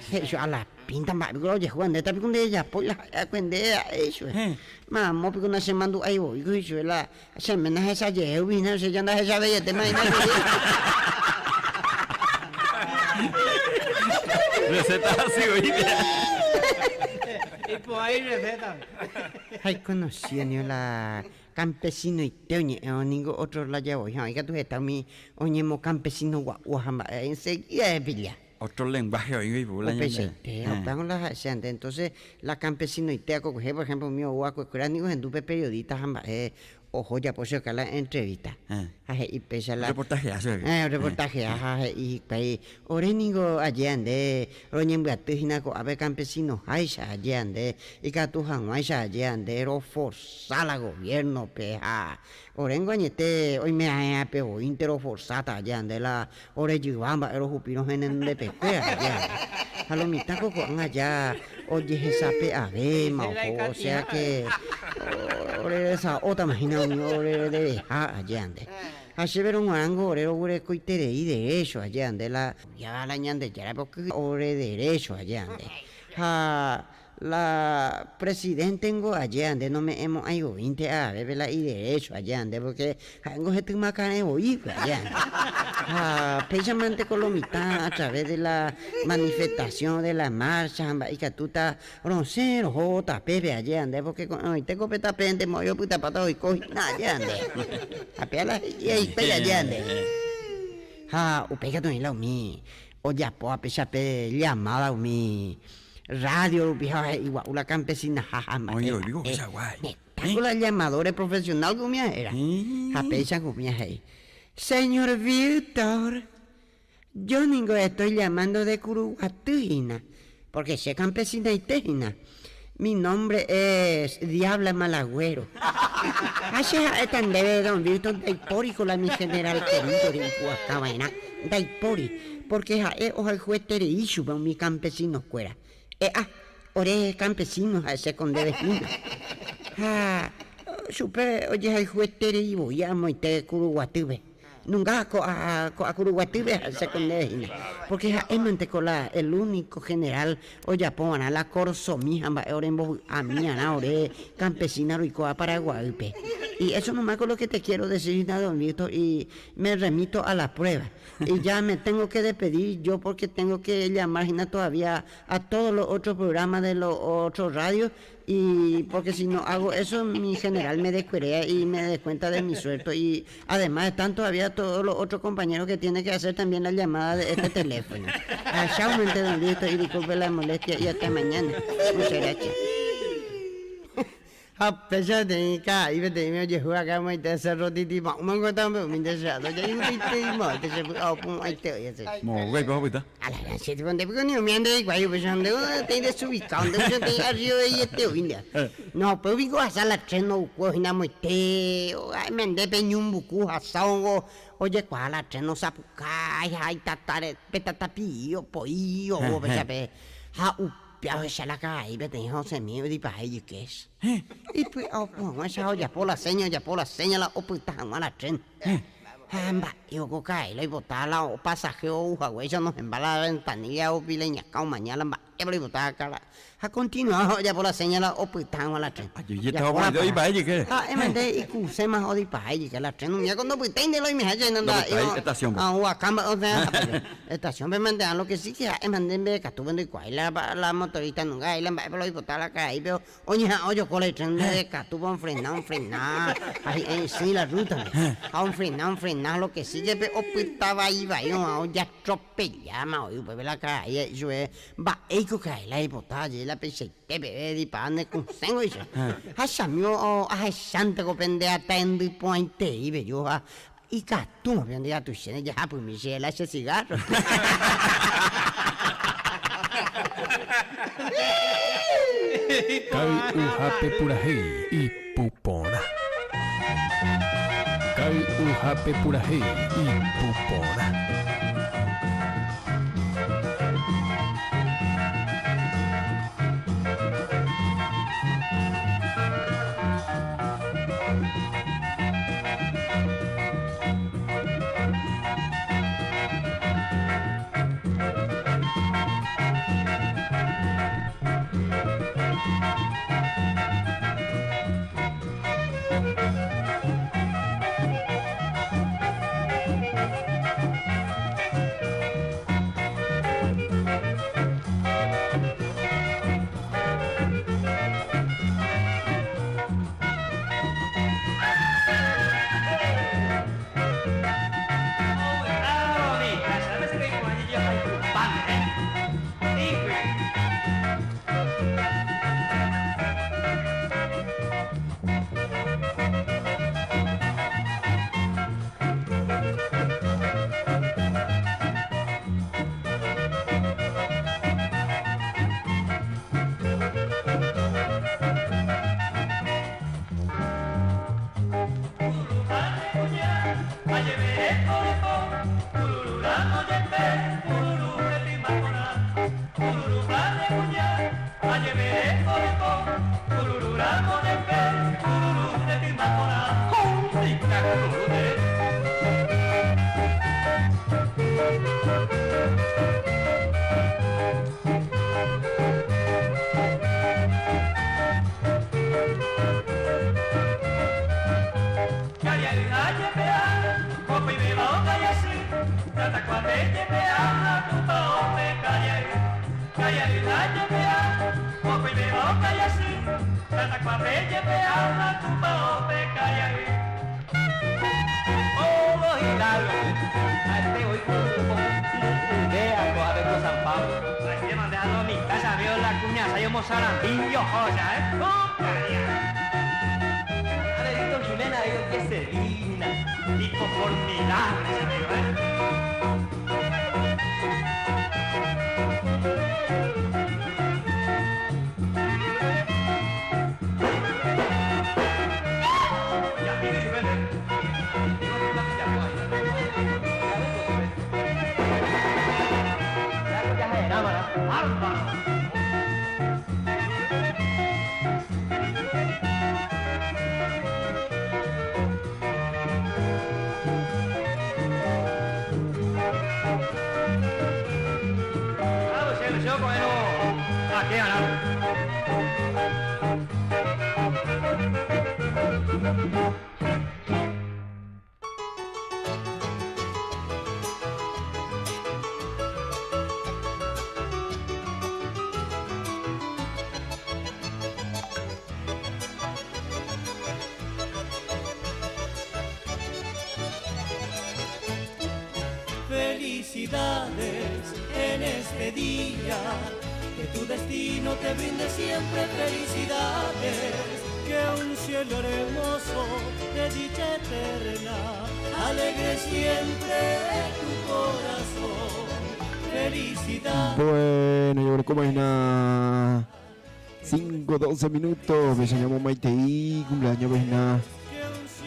He'i chupe, a la pínta mba'e piko la ojehúva ndéta piko ndejapói la ha'e va'ekue nde ha'e chupe. Mamo piko nachemandu'ái voi ko he'i chupe la che ména hecha jeýgui hína, che ja ndahechaveietéma hína chupe. Receta asy oípe. Ipo'ái receta. Ha iconocido ningo la campesinoite oñe'ẽvo ningo otro laya voi ha oĩ katu heta umi oñemocampesino gua'u ha mba'e enseguida epilla. Otro lenguaje oĩgui ipu la ñande. Upeichaite, ha upévango la ha'e che ande. Entonces la campesinoite akokuehe, por ejemplo, umi ou akuekuéra ningo ohendu pe periodista ha mba'e oho ojapo che oka la entrevista. Ha he'i péicha la. Reportajeha che. Reportajeha ha he'i hikuái, ore ningo aje ande roñembyaty hína ko'ápe campesinoháicha aje ande, ikatu hag̃uáicha aje ande roforsa la gobierno-pe ha oréngo añete oimeraẽape voínte roforsáta aje ande la Ore jyva mba'e rohupi rohenendepekuéra aja. Ha lo mitã ko ko'ág̃a aja ojehesape'avéma oho, o sea que oreresa'ótama hína umi oreredeveha aja nde. Ha chéverõ g̃uarãngo ore roguerekoiterei derécho aja nde la Java la Ñandejárape okyhyje ore derécho aja nde. Ha La presidente ngo aje ande nome'ẽmo'ãi voínte avavépe la iderecho aje ande porque ha'éngo hetymakarẽ voígui aje ande. Ha péicha mante ko lo mitã a través de la manifestación, de la marcha ha mba'e ikatúta rosẽ roho tapépe aje ande porque ko'ẽrõite ko pe tapénte mo'ãi opytapáta oiko hína aje ande. Ha péa la he'i hikuái aje ande. Ha upéi katu oĩ la umi ojapóva péicha pe llamada umi Radio rupi ha he'i gua'u la campesinaha ha mba'e Oĩ oivi ha'e. ohechaguái. Heta ko la llamadores profesional ko umía héra. Ha péicha ko umía he'i, Señor Víctor, yo ningo estoy llamando de Curuguaty hína, porque che campesinaite hína. Mi nombre es Diabla Malagüero. Ha che ha'éta ndéve don Víctor ndaipóri ko la mi general querido ipu'aka va'erã. Ndaipóri, porque ha'e ohayhueterei chupe umi campesino-kuéra. E'a, ore campesino ha'e che ko ndéve hína. Ha chupe ojehayhueterei voi amoite Kuruguatýpe. Nunga ko'a ko'a Kuruguatýpe ha'e che ko ndéve hína. Porque ha'émante ko la el único general ojapo va'erã la korsomi ha mba'e orembovy'ami arã ore campesina roikóva Paraguaýpe. Y eso nomás ko lo que te quiero decir hína don Víctor y Me remito a la prueba. Y ya me tengo que despedir yo porque tengo que llamar hína todavía a todos los otros programas de los otros radios y porque si no hago eso mi general me descuerea y me descuenta de mi sueldo y además están todavía todos los otros compañeros que tienen que hacer también la llamada de este teléfono. Achaumente don Víctor y disculpe la molestia y hasta mañana. Muchas gracias. Ha upéicha peteĩ karai peteĩme ojehu akã moite Cerro Titi pa'ũme oguata ombe'umi nde che ato jaihupytyimo'ãite che py'a opu'ãite oĩ hese. Moõgui aipo opyta. A la gran siete nde piko ni umi nde hikuái upéicha nde teĩ desubicado nde upéicha teĩ arriba eiete oĩ nde. No upéi piko ohasa la tren oukue hína moite mende pe ñu mbuku ohasávo ojekuaa la tren osapukái ha itatare pe tatapi'i opoi oúvo péicha pe ha upe ohecha la karai peteĩ ha osẽmi odipaha ijyke. Ipy'a opu'ãguáicha ha ojapo la séña ojapo la séña la opyta hag̃ua la tren. Ha mba'e ko karai la oipota la opasaje ou haguéicha onohẽmba la ventanilla rupi la iñakã omaña la mba'e. Éva oipota káda ha continua ojapo la seña la opyta hag̃ua la tren. Ajoyéta opa oipae jykére. Ha'e mante ikusẽma odipae jyke la tren umía ko ndopytéinte la oimeháicha hína Ndopytái estación-pe. Ahuakã mba'e osẽ hapépe. Estación-pe mante lo que sí que ha'e mante mbeguekatúpe ndoikuaái la motorista nunga he'i la mba'épa la oipota la karaípe Oñeha'ã ojoko la itren mbeguekatúpe onfrena, onfrena, ha hi'ãi isỹi la rútame. Ha onfrena, onfrena, lo que sí jepe opyta vai vai oĩ ojatropelláma oĩ upépe la karai he'i chupe, Mba'éiko karai la eipota jey la peichaite peve edipaa ne kũsẽngoicha. Ha chamígo ahechánteko pende ataendy porãitei peju ha ikatúma pe ndikatuichéne jahapymi che la che cigarro. Kay'uhápe purahéi ipu porã. Kay'uhápe purahéi ipu porã. Felicidades en este día, que tu destino te brinde siempre felicidades. Que un cielo hermoso de dicha eterna alegre siempre tu corazón. Felicidad. Bueno, yo creo que hína 5, 12 minutos. Me llamo Maitei, cumpleaños, pues nada.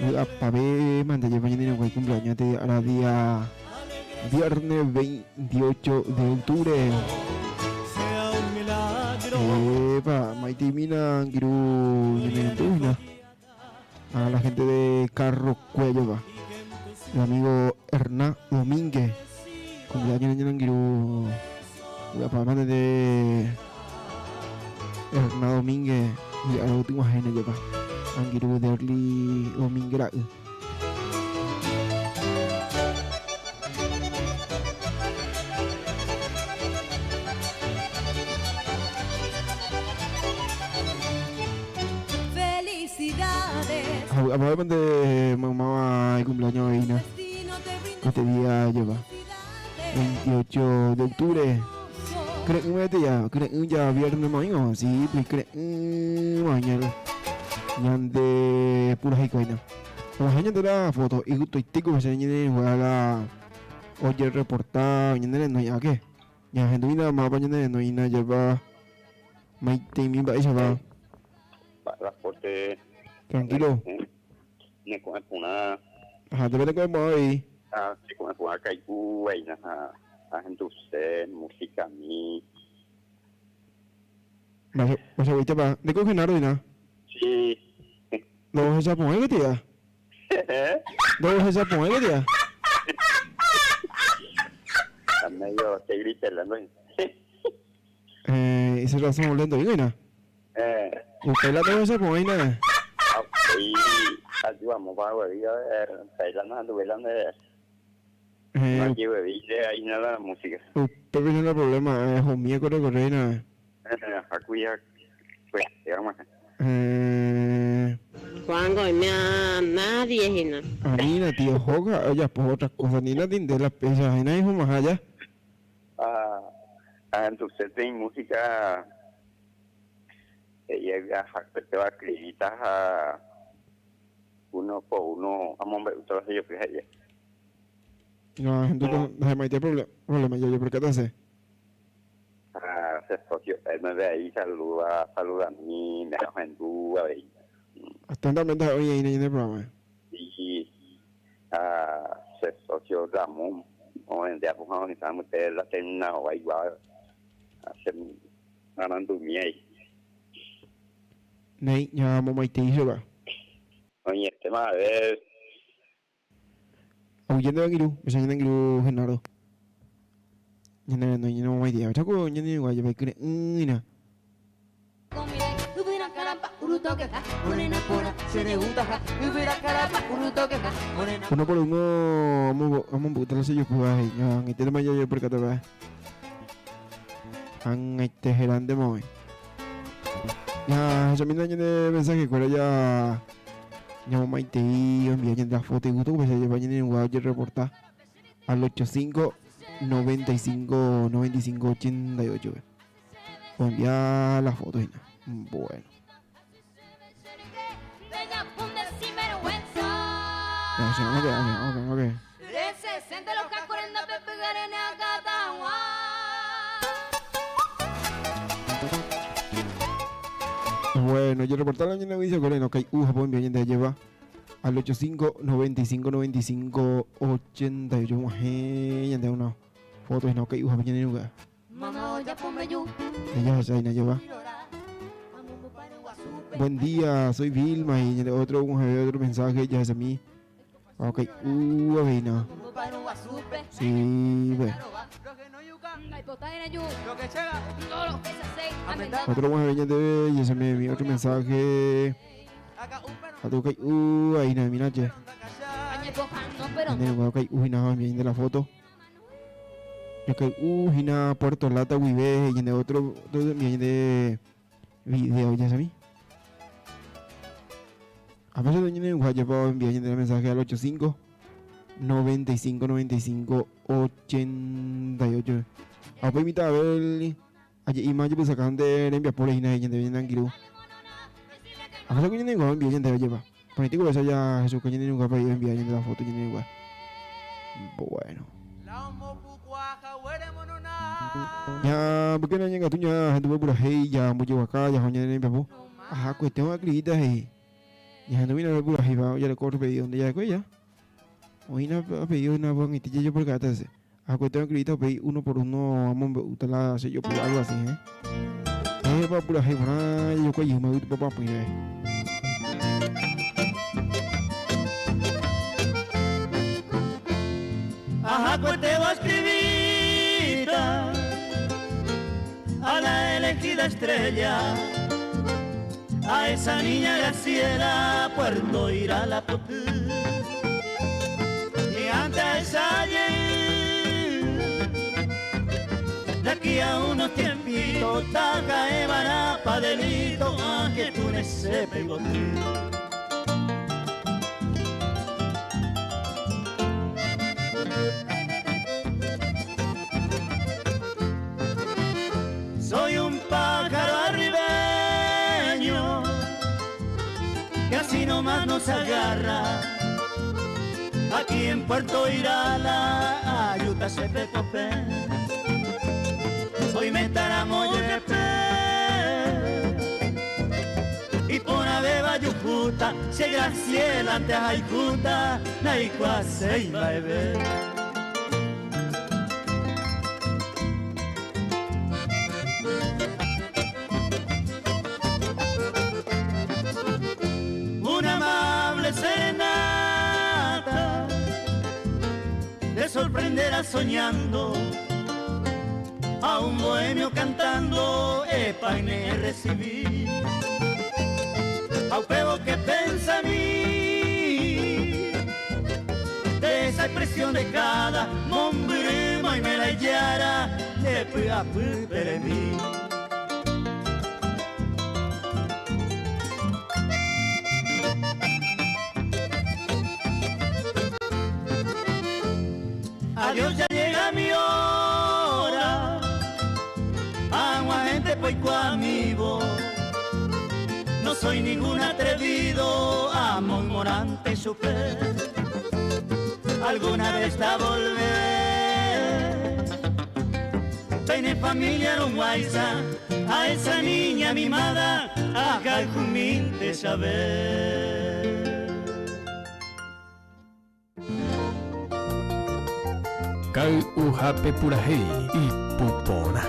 Vy'apave, mante jepa ñane irũnguái cumpleaños este ára día viernes 28 de octubre. Epa, Maitei mina, angirũ ñane rendu hína. A la gente de Carro Cuello va. El amigo Hernán Domínguez. Cumpleaños ñane angirũ. Vy'apave mante de Hernán Domínguez. Vy'arã g̃uahẽne jepa. Angirũ Derly Domínguez ra'y. Felicidades. Ha vy'apave mante maymáva icumpleaños avei Este día jepa. 28 de octubre. Kyre'ỹma este ya, kyre'ỹ ya viernes maíma, sí, pues kyre'ỹma ñande ñande purahéi ko'áina. Og̃uahẽ ñande la foto igustoitéko che ñane juega la ojereporta ñane renói ake. Ñahendúina mápa ñane renóina jeva maiteimi mba'éichapa. Transporte. Tranquilo. Ne ko'ẽ porã. Ajá, te ko'ẽ porã avei. Ah, che ko'ẽ porã kai'u aína ha ahenduse música-mi. Mba'eichapa, ndéko Genaro hína? Sí. Ndohechaporãi gueteri? Ndohechaporãi gueteri? Está medio te gritelando. Eh, ese razón lento, hína. Eh. Upéi la ndohechaporãi hína. Ha upéi ayudamos pa guevi, upéi la nahanduvéi la nde Eh, jeguevi nde aína la música. Upépe hína la problema, homie ko recorre hína. Eh, ha kuiha kuehe og̃uahẽ. Eh. Juan oime a nadie hína. Anína tío, hóga ojapo otra cosa, anína tinde la péicha hína ihomaha ja. Ha ahenduse música he'i ahakuetéva escribíta ha uno por uno amombe'úta la che jopy he'íva. No, ahendu ndahemaite problema jajeperkatase. Ha che socio Elmer avei saluda, saludami, ne ohendu avei. Atentamente ha'e oñe'ẽina ñande programa. Sí, ha che socio Ramón ovende apuha oĩta mbyte la terminal ovaigua ha che arandumi ai. Néi, ñamomaitei chupe. Oñe'ẽtéma a ver. Aguyje nde angirũ, péicha ñane angirũ Genaro. Ñane renói ñanemomaitei avei. Cháko ñane irũnguái jepe kyre'ỹina. Uno por uno amombe'úta la che jopýva he'i. Ag̃aiténtema jajeperkata Ag̃aite herántema oĩ. Jahechamína ñane mensajekuéra ja ñamomaitei oenvia ñande la foto igusto upéicha jepa ñane irũnguéva ojerreporta al 85 95 95 88 pe. Oenvia la foto hína. Bueno. Ok, ok, ok, ok. Bueno, yo reportar la ñana dice Coreno, ok, Japón, bien, te lleva al 85 95 95 88, ya te una foto, no, ok, Japón, ya Ella se lleva. Buen día, soy Vilma y otro, otro mensaje, ya es a mí. Ok, no. Sí, ve. Otro de ya se me envió otro mensaje. Ok, ahí no, mira, che. Ok, no, de la foto. Ok, hina Puerto Lata, Huibe, y de otro, otro de video, ya sabí. A veces de ñane guaya puedo enviar el mensaje al 85 95 95 88. A pues invitar a ver ayer y más yo pues sacan de enviar por ahí na ñande bien angiru. Ahása ko ñane irũnguáva envia ñandéve jepa. Porãite ko ya Jesús ko ñane irũnguápe ahí oenvia ñande la foto ñane irũnguá. Bueno. Ña mbykéna ñangatu ña henduve purahéi ja mbojeguaka jaho ñane rembiapo. Aha kuetéva acribíta he'i. Ñahendumína pe purahéiva ojareko otro pedido nde ja'ekue ja. Oĩna pedido na ag̃uaitĩ jajoporkáta hese. Aha kuetéva acribíta upéi uno por uno amombe'úta la che jopy algo así eh. Péva purahéi porã jajokua jey yvy tupapapýre. Ajá, cueteo escribita a la elegida estrella, a esa niña Graciela, Puerto irá la potú. Y antes ayer, de aquí a unos tiempitos, taca pa delito, a que tú ne sepas Soy un pájaro arribeño que así nomás nos agarra. Aquí en Puerto Irala, ayuda se pecope. Hoy me estará y por beba yujuta, se graciela ante haijuta, naikua se iba Una amable serenata te sorprenderá soñando a un bohemio cantando epaine recibí a un que pensa a mí de esa expresión de cada mombrima y me la yara de pu a pu peremí. Adiós, ya llega mi hora. Agua gente poco amigo. No soy ningún atrevido, amo morante supe. Alguna vez a volver. Tiene familia no guaysa, a esa niña mimada, a Jumín de saber. Ka'y'uhápe purahéi ipu porã.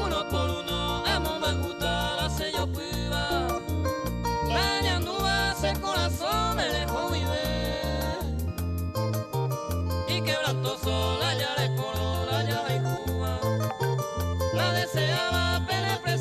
Uno por uno amo me gusta la sello piba. La ñandúa ese corazón me dejó vivir. Y quebrantoso la ya le corona ya y Cuba. La deseaba pele.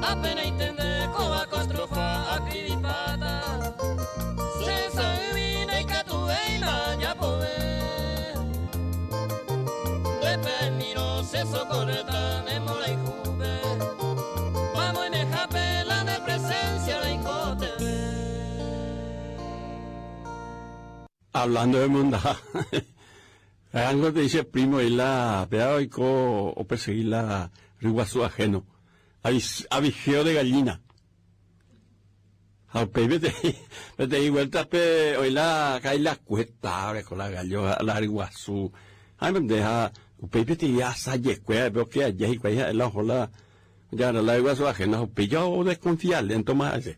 Apenas entender kóva ko estrofa akrivipáta Che sa'ymi ndaikatuvéima ajapove Nde che socorréta ne mborayhúpe Mamo oimehápe la ne presencia reikotevẽ. Hablando de mondaha, algo te dice primo y la pea oiko operseguir la ryguasu ajeno, avigeo de gallina. Ha upéi peteĩ, peteĩ vuelta-pe oĩ la kailakueta oreko la gallo ha la ryguasu. Ha nde ha upéi peteĩ asajekue ha'e oke aja hikuái ha'e la oho la ojagarra la ryguasu ajeno ha upéi ja odesconfia léntoma hese.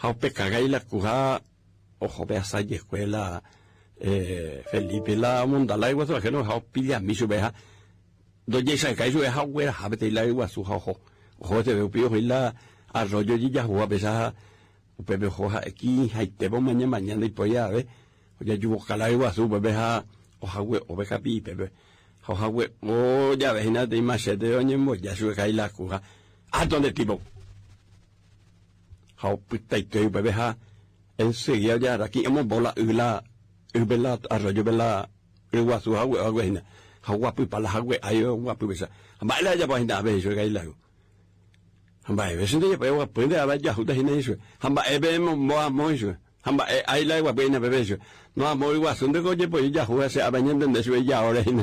Ha opeka kailaku ha oho pe asajekue la Felipe la omonda la ryguasu ajeno ha opillami chupe ha Ndojechaukái chupe ha ogueraha peteĩ la yguasu ha oho. Oho heseve upi oho la arroyo ojejahúva péicha ha upépe oho ha'e ki'ĩhaitépe omaña maña ndaipói ave ojajuvoka la yguasu upépe ha ohague'o pe kapi'ipépe. Ha ohague'o jave hína peteĩ machéte oñemboja chupe kailaku ha ¡alto nde tipo! Ha opytaite upépe ha enseguida ojagarra ki'ĩ omombo la y la ýpe la arroyo-pe la Ryguasu hague hague hína, ha oguapypa la hague ái oguapy péicha. Ha mba'e la ajapo hína ápe he'i chupe Gailagu. Ha mba'eve che ndejapói oguapýnte ápe ajahúta hína he'i chupe. Ha mba'épe emombo amo he'i chupe. Ha mba'e ái la eguapy hína pépe he'i chupe. No amo ryguasu ndeko ojepoi ojahu ha che ápe añentende chupe ijaóre hína.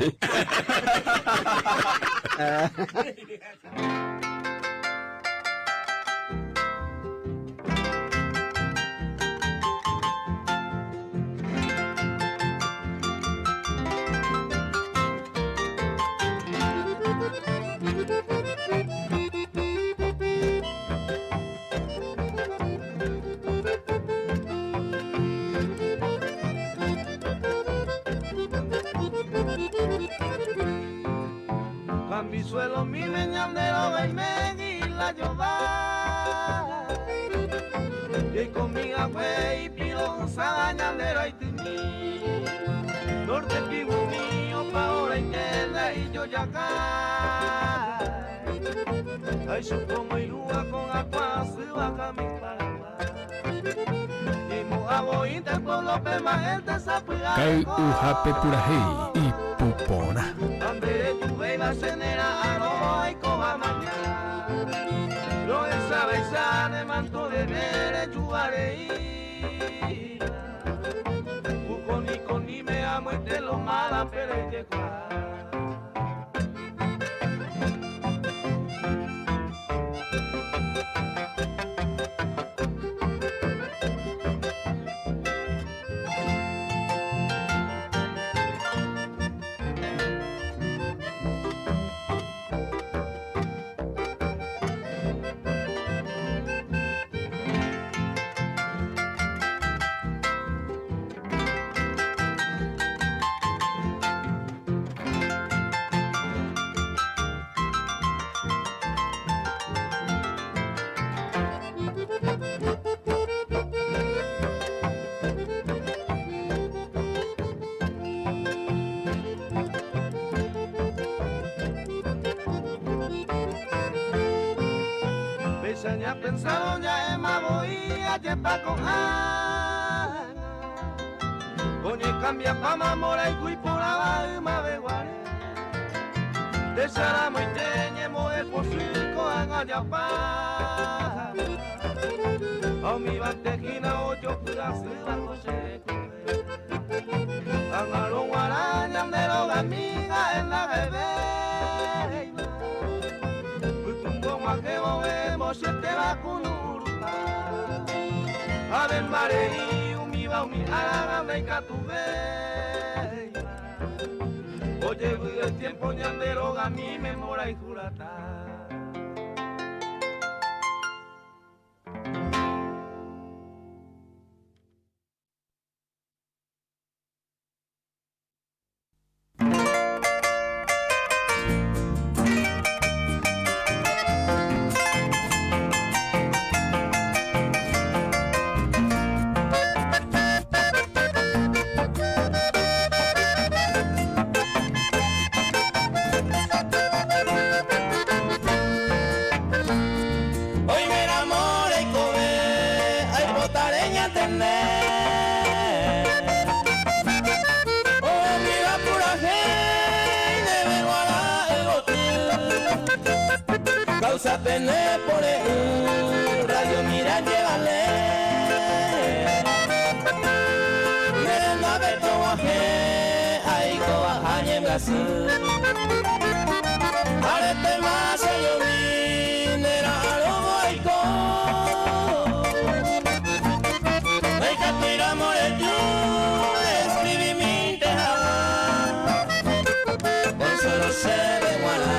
Kay'uhápe purahéi ipu porã. Osa pene pore'ỹ Radio Mira jevale Ne rendápe tog̃uahẽ aikóva ha ñembyasy Aretéma che ajomi ne ra'arõvo aiko Ndaikatúiramo reju escribimínte hag̃ua Consuelo chéve g̃uarã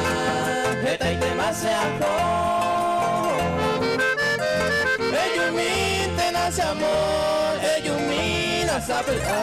hetaitéma che aho. Ejumíntena che amor, ejumína sapy'a.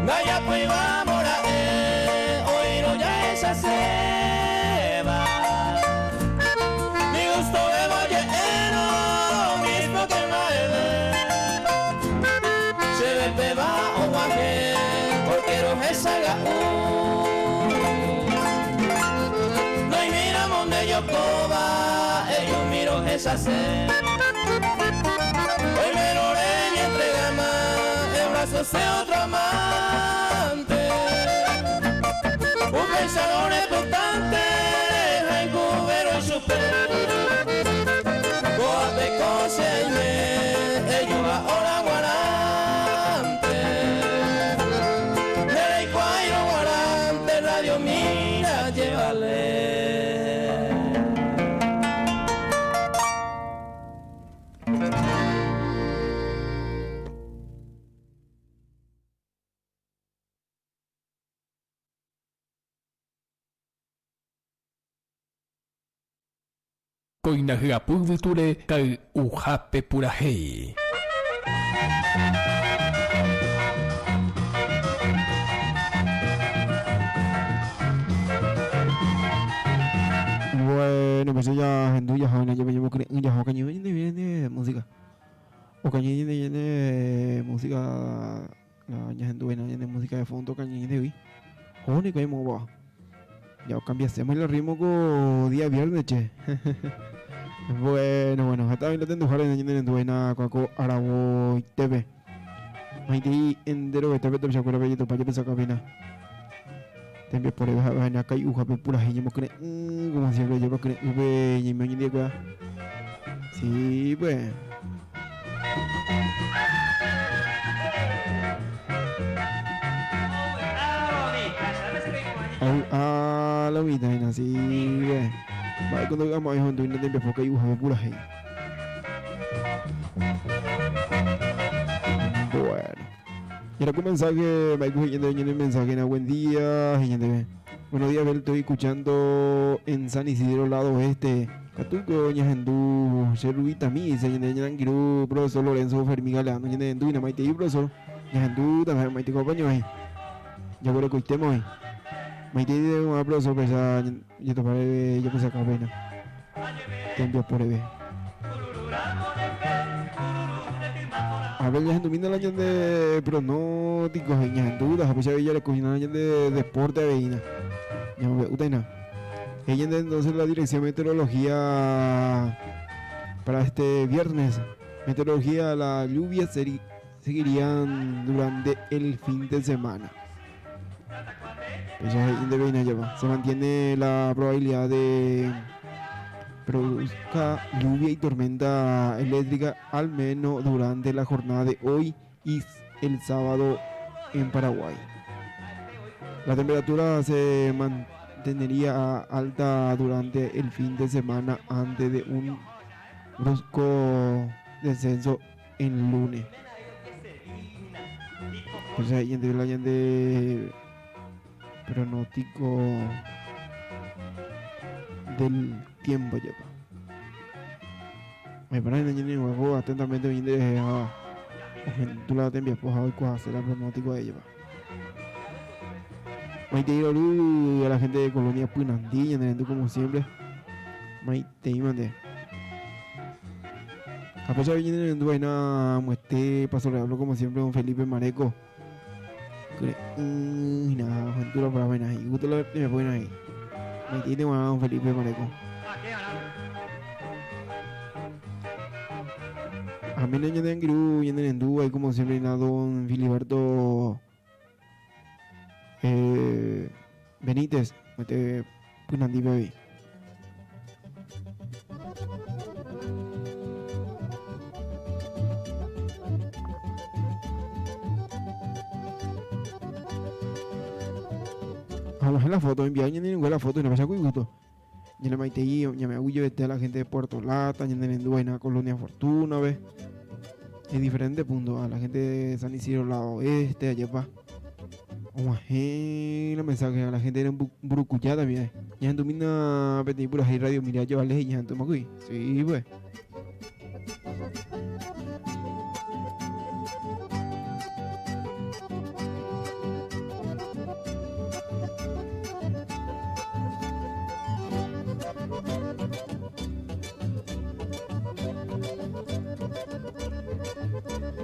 Ndajapóivamo ra'e oĩrõ jahechaséva Ni gustovéva oje'érõ mismo que mba'eve Chéve péva og̃uahẽ porque rohechaga'u Noimíramo nde jokóva ejumi rohechase Oimérõ reñentregáma en brazos de otro amante Upéicharõ repytánte rehayhuvéro ichupe Ko'ápe ko che aime ejúva hora g̃uarãnte Nde reikuaáirõ g̃uarãnte radio mira jevale. Kóina hyapu yvytúre kay'uhápe purahéi. Bueno, pues ya hendu jaha ñande ñemokyre'ỹ jaha okañy ñande viene música. Okañy ñande ñande música la ñahendu vaina ñande música de fondo okañy ñandehegui. Ho niko aimo'ãva. Ya ocambiasemos el ritmo ko día viernes che. Bueno, bueno, heta oĩ la tenduhára ñande rendu vaina kua ko aravoitépe. Maitei enterovetépe tapichakuérape jetopa jepesaka péina. Tembiapo reve ha'e vaina kai'uhápe purahéi ñemokyre'ỹ, como siempre ajépa kyre'ỹpe ñaime oñondive Sí, pues. Ah, lo mitad, así, pues. Mba'e ko ndovy'amo'ãi hondu ñane tembiapo kai'uhápe purahéi. Bueno. Y ahora con mensaje, Michael ñande ñane mensaje na buen día, ñande. Buenos días, Abel, estoy escuchando en San Isidro, lado oeste. Katu ñahendu che Rubitami, dice ñande ñanangirũ profesor Lorenzo Fermín Galeano, ñande hendu ina maitei profesor. Ñahendu también maitei compañero ahí. Jaguerekoitéma oĩ. Maitei de una profesor pesa jetopare japesaka pena. Tembiapo reve. A ver, ñahendumína la ñande pronóstico, ñahendúta, ha péicha avei jareko hína ñande deporte avei hína. Ñamombe'úta hína. He'i ñande entonces la dirección meteorología para este viernes. Meteorología, la lluvia seguirían durante el fin de semana. Péicha he'i nde java. Se mantiene la probabilidad de produzca lluvia y tormenta eléctrica al menos durante la jornada de hoy y el sábado en Paraguay. La temperatura se mantendría alta durante el fin de semana antes de un brusco descenso en lunes. Pues ahí entre la de pronóstico del tiempo. tiempo jepa. Me parece que ñane guapo atentamente oĩ nderehe ha ohendu la tembiapo ha oikuaase la pronóstico de jepa. Maitei rory a la gente de Colonia Pynandí, ñane rendu como siempre. Maitei mante. Ha péicha avei ñane rendu vaina muete Paso Real como siempre don Felipe Mareco. Kyre'ỹ hína ohendúra porã vaina he'i. Gusto la tembiapo hína he'i. Maitei g̃uarã don Felipe Mareco. Amén ñane angirũ ñane rendu ahí como siempre hína don Filiberto eh, Benítez, muete Pynandípe avei. Vamos a la foto, enviar ñane irũngue la foto, ñane gusto. Ñane maitei, ñame aguyjevete a la gente de Puerto Lata, ñane rendu vaina Colonia Fortuna, ve. En diferentes puntos, a la gente de San Isidro, lado oeste, allá Og̃uahẽ la mensaje a la gente de Mburukuja también. Ñahendumína peteĩ purahéi radio Miria Jovale he'i ñahendúmakuri. Sí, pues.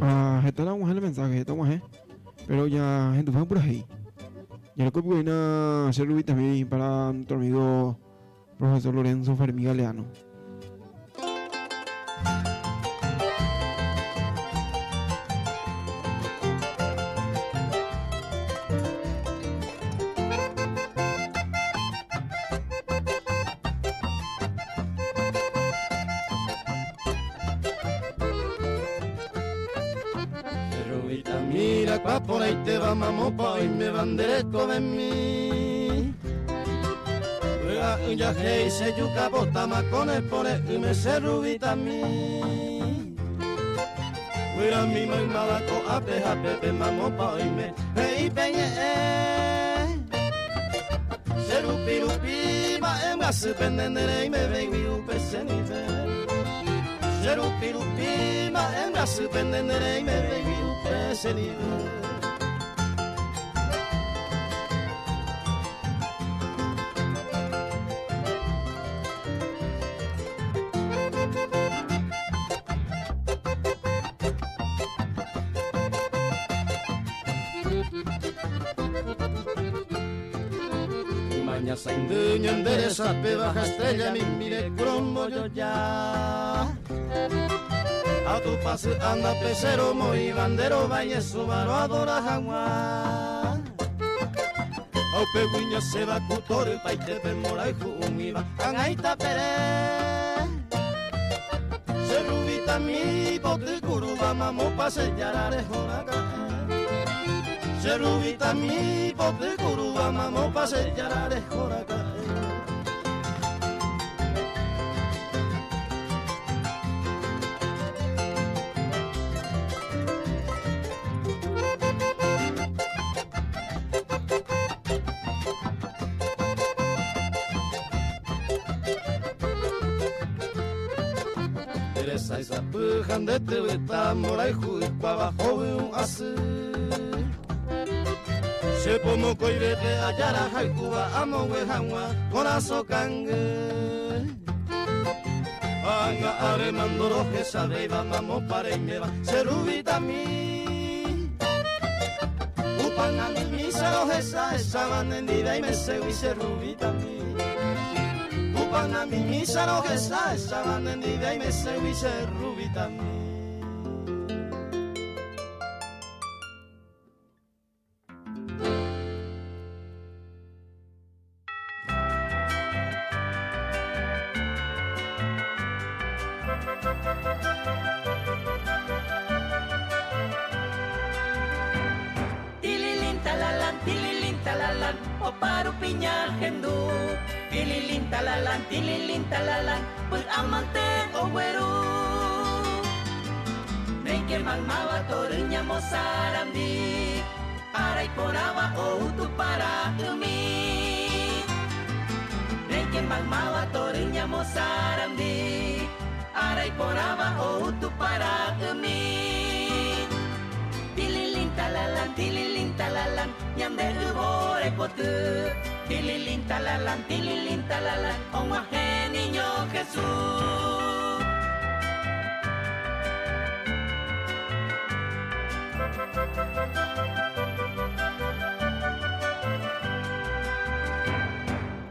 Ah, heta la og̃uahẽ la mensaje, heta og̃uahẽ. Pero ya hendufán purahéi. Jarekópiko hína che Rubitami para nuestro amigo profesor Lorenzo Fermín Galeano. Rubita mira pa por ahí te va mamopa oime bandereko de mí. Juega un yaje y se yuca bota macones por el me se rubita mi. Juega mi maimada co ape ape pe mamopa oime hey peñe Se rupi rupi ma em gas pendenere y me ven upe se ni ve. Che rupi rupi ma em gas pendenere y me ven upe se ni ve. Maña sainduño endereza pe baja estrella mi mire cromo yo ya. A tu paso anda pecero moi bandero valle subaro adora jagua. Au peguiña se va cutor paite pe mora y jumiba angaita pere. Se rubita mi pote curuba mamo pase yarare joraca. Se rubita mi pote curuba mamo pase yarare joraca. Teresa esa pujan de tebeta mora y juipa bajo un así. Se pomo coirete ayara jaikuba amo wejawa corazón cangue. Anga are mandoro que sabe iba mamo pare y me va serubita mi. Upana mi misa lo esa esa bandendida y me segui serubita mi. Upana mi misa lo esa esa bandendida y me segui serubita mi. Tililin talalan, tililin talalan, oparu piña hendú. Tililin talalan, tililin talalan, pur amante ogueru. Neike magmaba toruña mozarandi, arai poraba outu para umi. Neike magmaba toruña ñamosarambi Ára iporãva ou Tupãra'ymi Tililin talalan, tililin talalan Ñande yvóra ipoty Tililin talalan, tililin talalan Og̃uahẽ Niño Jesús.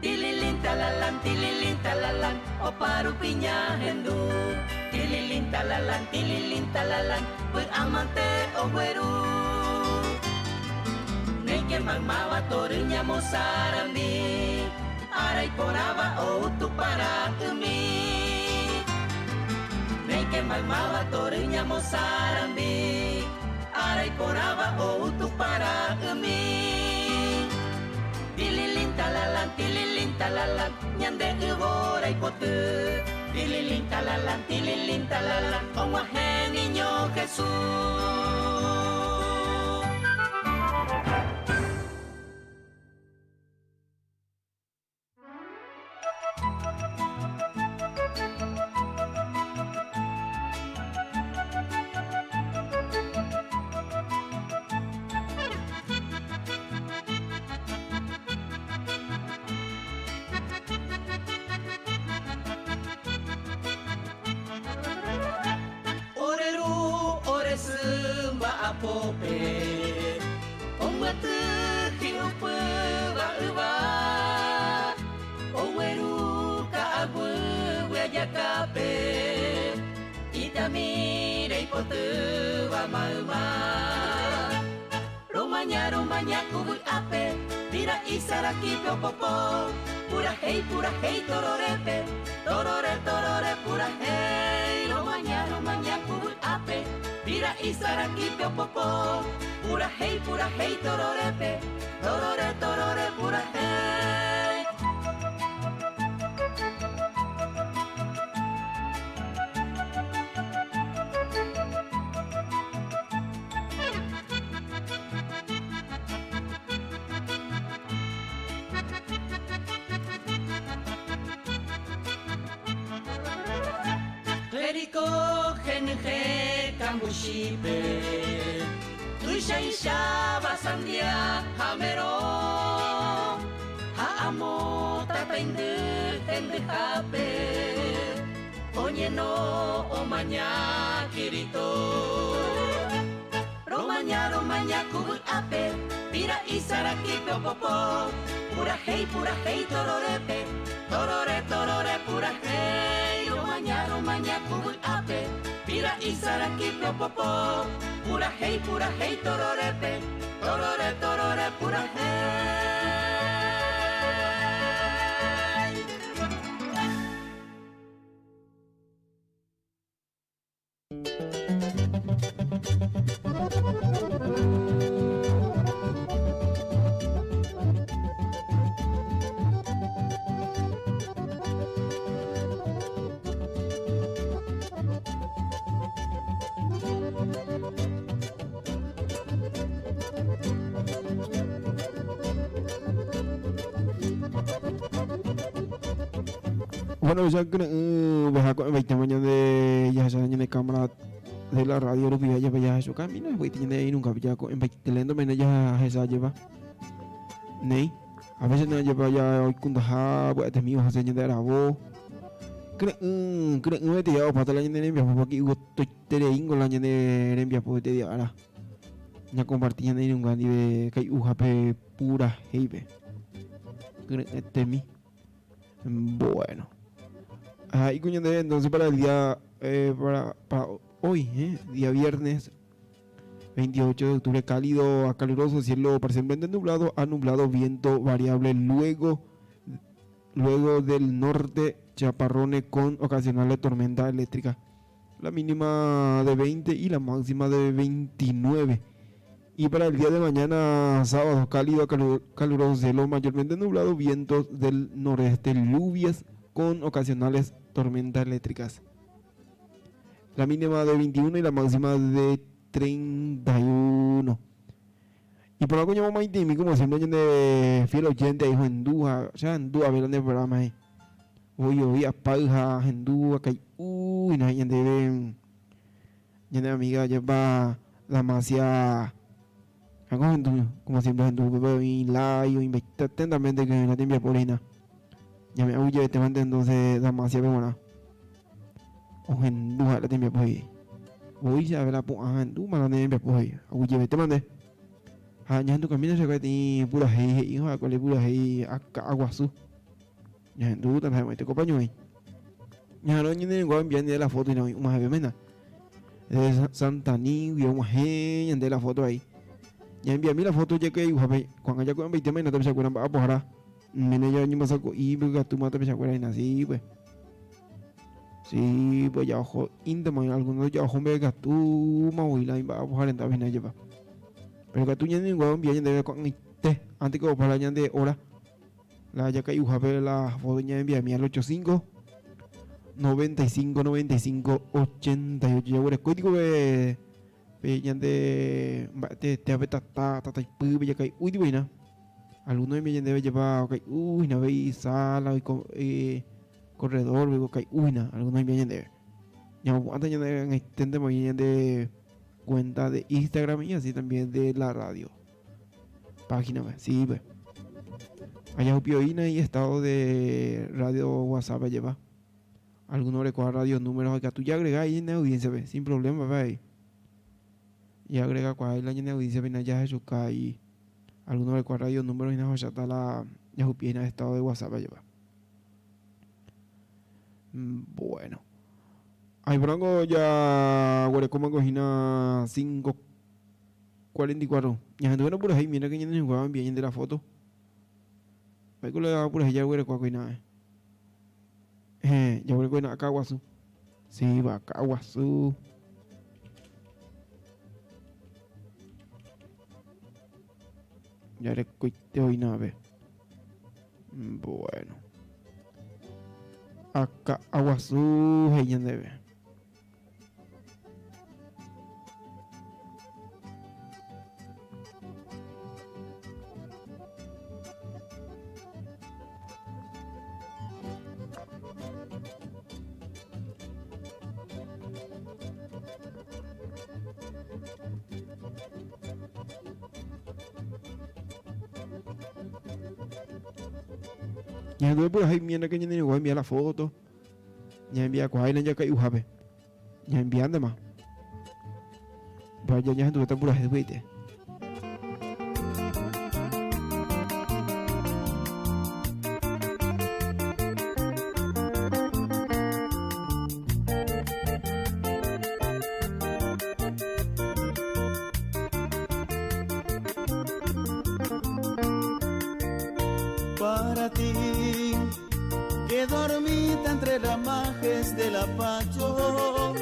Tililin talalan, tililin talalan, opa rupi ñahendu. Tililin talalan, tililin talalan, vy'amante ogueru. Néike maymáva tory ñamosarambi, ára iporãva ou Tupã ra'ymi. Néike maymáva tory ñamosarambi, ára iporãva ou Tupã ra'ymi. Tililin talalan, tililin talalan, ñande yvóra ipoty. Tililin talalan, tililin talalan, og̃uahẽ Niño Jesús. Ore ru, ore sy mba'apópe, ombyaty hi'upýva yva, ogueru ka'aguýgui ajakápe, itamíre ipotýva mayma. Romaña, romaña ku vy'ápe, pira'i sarakípe opopo, purahéi, purahéi tororépe, torore, torore purahéi. Romaña, romaña ku vy'ápe, pira'i sarakípe opopo, purahéi, purahéi tororépe, torore, torore purahéi. Clérigo henyhẽ kambuchípe, tuichaichava sandia ha merõ, ha amo tataindy hendyhápe oñeno omaña Kirito. Romaña, romaña ku vy'ápe, pira'i sarakípe opopo, purahéi, purahéi tororépe, torore, torore purahéi. Romaña, romaña ku vy'ápe, pira'i sarakípe opopo, purahéi, purahéi tororépe, torore, torore purahéi. Bueno, ya kyre'ỹ vaha ko'ẽvaitéma ñande jahecha ñane cámara de la radio rupive jepe jahechuka mina gueiti ñande irũngape ja ko'ẽmbaite lento mene jahecha jepa. Néi, a veces na jepa ja oikundaha pya'etemi ohase ñande aravo. Kyre'ỹ, kyre'ỹvete ja opáta la ñane rembiapo pórke igustoitereíngo la ñane rembiapo este día ára. Ñakomparti ñane irũnga ndive kai'uhápe purahéipe. Kyre'ỹetemi. Bueno. Ahí cuña entonces para el día, eh, para, para hoy, eh, día viernes 28 de octubre, cálido a caluroso, cielo parcialmente nublado a nublado, viento variable, luego, luego del norte, chaparrones con ocasionales tormenta eléctrica. La mínima de 20 y la máxima de 29. Y para el día de mañana, sábado, cálido, caluroso, cielo mayormente nublado, vientos del noreste, lluvias con ocasionales tormentas eléctricas. La mínima de 21 y la máxima de 31. Y por algo llamo Maitimi, como siempre, de fiel oyente, hijo en Duja, o sea, en Duja, ver el programa ahí. Voi voi apáy ha ahendu akai'u hína he'i ñandéve ñane amiga ajépa Damasia ha ko ohendu como siempre ohendu upépe oĩ live oĩmbaite atentamente que la tembiapóre hína. Ñame'ẽ aguyjevetémante entonces Damasiape g̃uarã ohendu ha'e la tembiapo he'i. Voi che ave la pu'ã ahendúma la ne rembiapo he'i aguyjevetémante. Ha ñahendukamína che peteĩ purahéi he'íva va'ekue la ipurahéi aka'aguasu. Ñahendúta ndaha'emo'ãite ko pañuãi. Ñaha'arõ ñanerenguáva envia ñande la foto hína og̃uahẽve ména. De Santanígui og̃uahẽ ñande la foto ahí. Ñaenviami la foto jakyaiuhápe ko'ág̃a jaku'embaitéma hína tapichakuéra mba'apohára. Ména ñañembosako'i mbeguekatúma tapichakuéra hína, sí pues. Sí pues ja oho íntema alguno ja oho mbeguekatúma voi la imba'apoha rendápe hína jepa. Pero katu ñanerenguáva envia ñandéve ko'ag̃aite antes que opa la ñande hora. La jakai'uhápe la foto ñaenviami al 85 95 95 88 jaguerekói tiko pe pe ñande mba'ete teape tata tataipýpe jakai'úi tiko hína alguno oime ñandéve jepa okai'u hína avei sala oiko eh, corredor okai'u hína alguno oime ñandéve ñamopu'ãta ñande ag̃aiténtema oĩ ñande cuenta de Instagram y así también de la radio Página pe, sí pe. Ajahupi oína y estado de radio WhatsApp lleva. Alguno orekóva radio número ikatu ya agrega ahí ñane audiencia pe, sin problema pe ahí. Ya agrega kuaa la ñane audiencia pe ya jahechuka ahí. Alguno orekóva radio número hína ohecháta la jahupi hína estado de WhatsApp lleva. Bueno. Aiporãngo ya guerekómango hína 5 44. Ñahenduvéna purahéi mírã que ñane rehegua envía ñande la foto. Mba'éiko la purahéi jaguerekua ko'ina eh. Héẽ, jaguereko ko'ina akã guasu. Sí, vaka guasu. Jarekoite oĩna ave. Bueno. Akã guasu he'i ñandéve. Ñahendu purahéi miénda que ñane irũnguéra envía la foto. Ñaenviakuaáina jakai'uhápe. Ñaenviántema. Vaya ñahenduvéta purahéi upéite. Para ti que dormita entre ramajes del apacho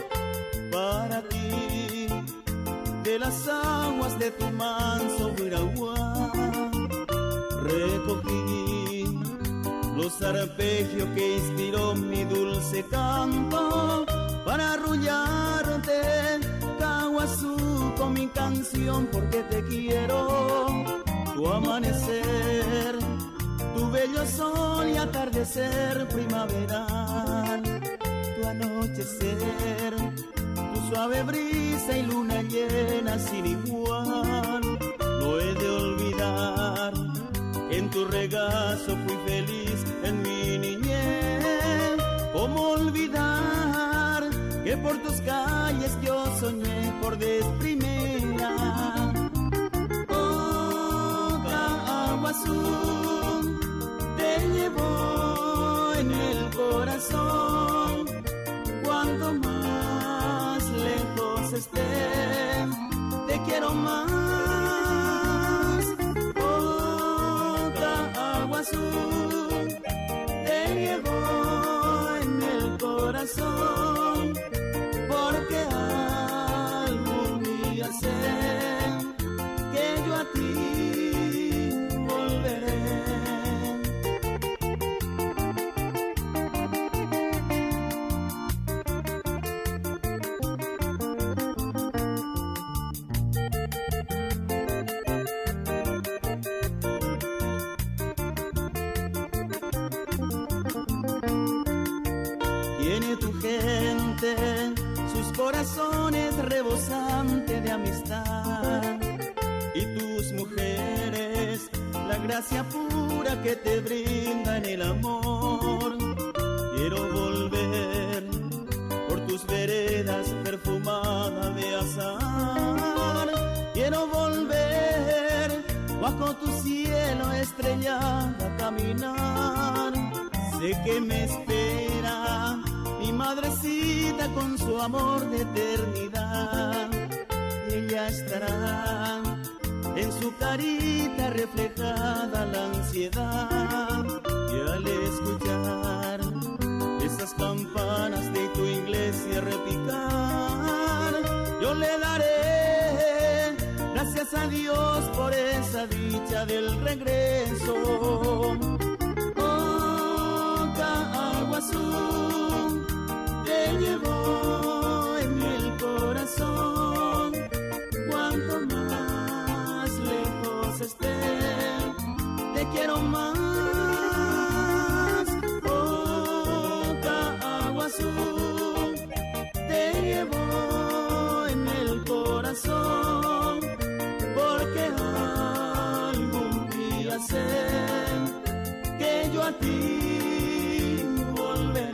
para ti de las aguas de tu manso Viraguá recogí los arpegios que inspiró mi dulce canto para arrullarte Caguazú con mi canción porque te quiero tu amanecer Tu bello sol y atardecer primaveral, tu anochecer, tu suave brisa y luna llena sin igual. No he de olvidar, en tu regazo fui feliz en mi niñez. ¿Cómo olvidar que por tus calles yo soñé por vez primera? Oh, Caguazú, te llevo en el corazón. Cuanto más lejos esté, te quiero más. Oh, Caguazú, te llevo en el corazón, porque algún día sé que yo a ti volveré. rebosante de amistad y tus mujeres, la gracia pura que te brindan el amor. Quiero volver por tus veredas perfumadas de azahar. Quiero volver bajo tu cielo estrellado a caminar. Sé que me espera mi madrecita con su amor de eternidad. Ella estará en su carita reflejada la ansiedad. Y al escuchar esas campanas de tu iglesia repicar, yo le daré gracias a Dios por esa dicha del regreso. Oh, Caaguazú, te llevo en el corazón. Cuanto más lejos esté, te quiero más. Oh, Caaguazú, te llevo en el corazón, porque algún día sé que yo a ti volveré.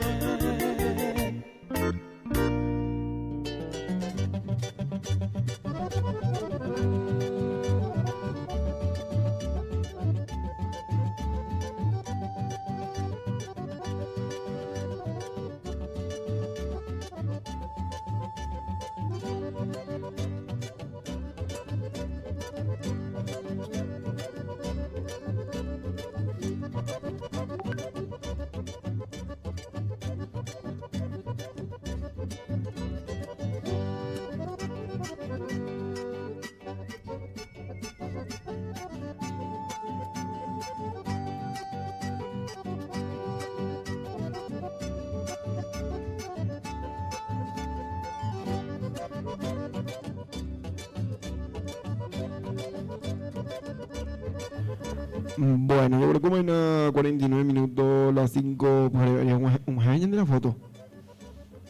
Bueno, yo creo que como en a 49 minutos, las 5, por ahí, un un de la foto.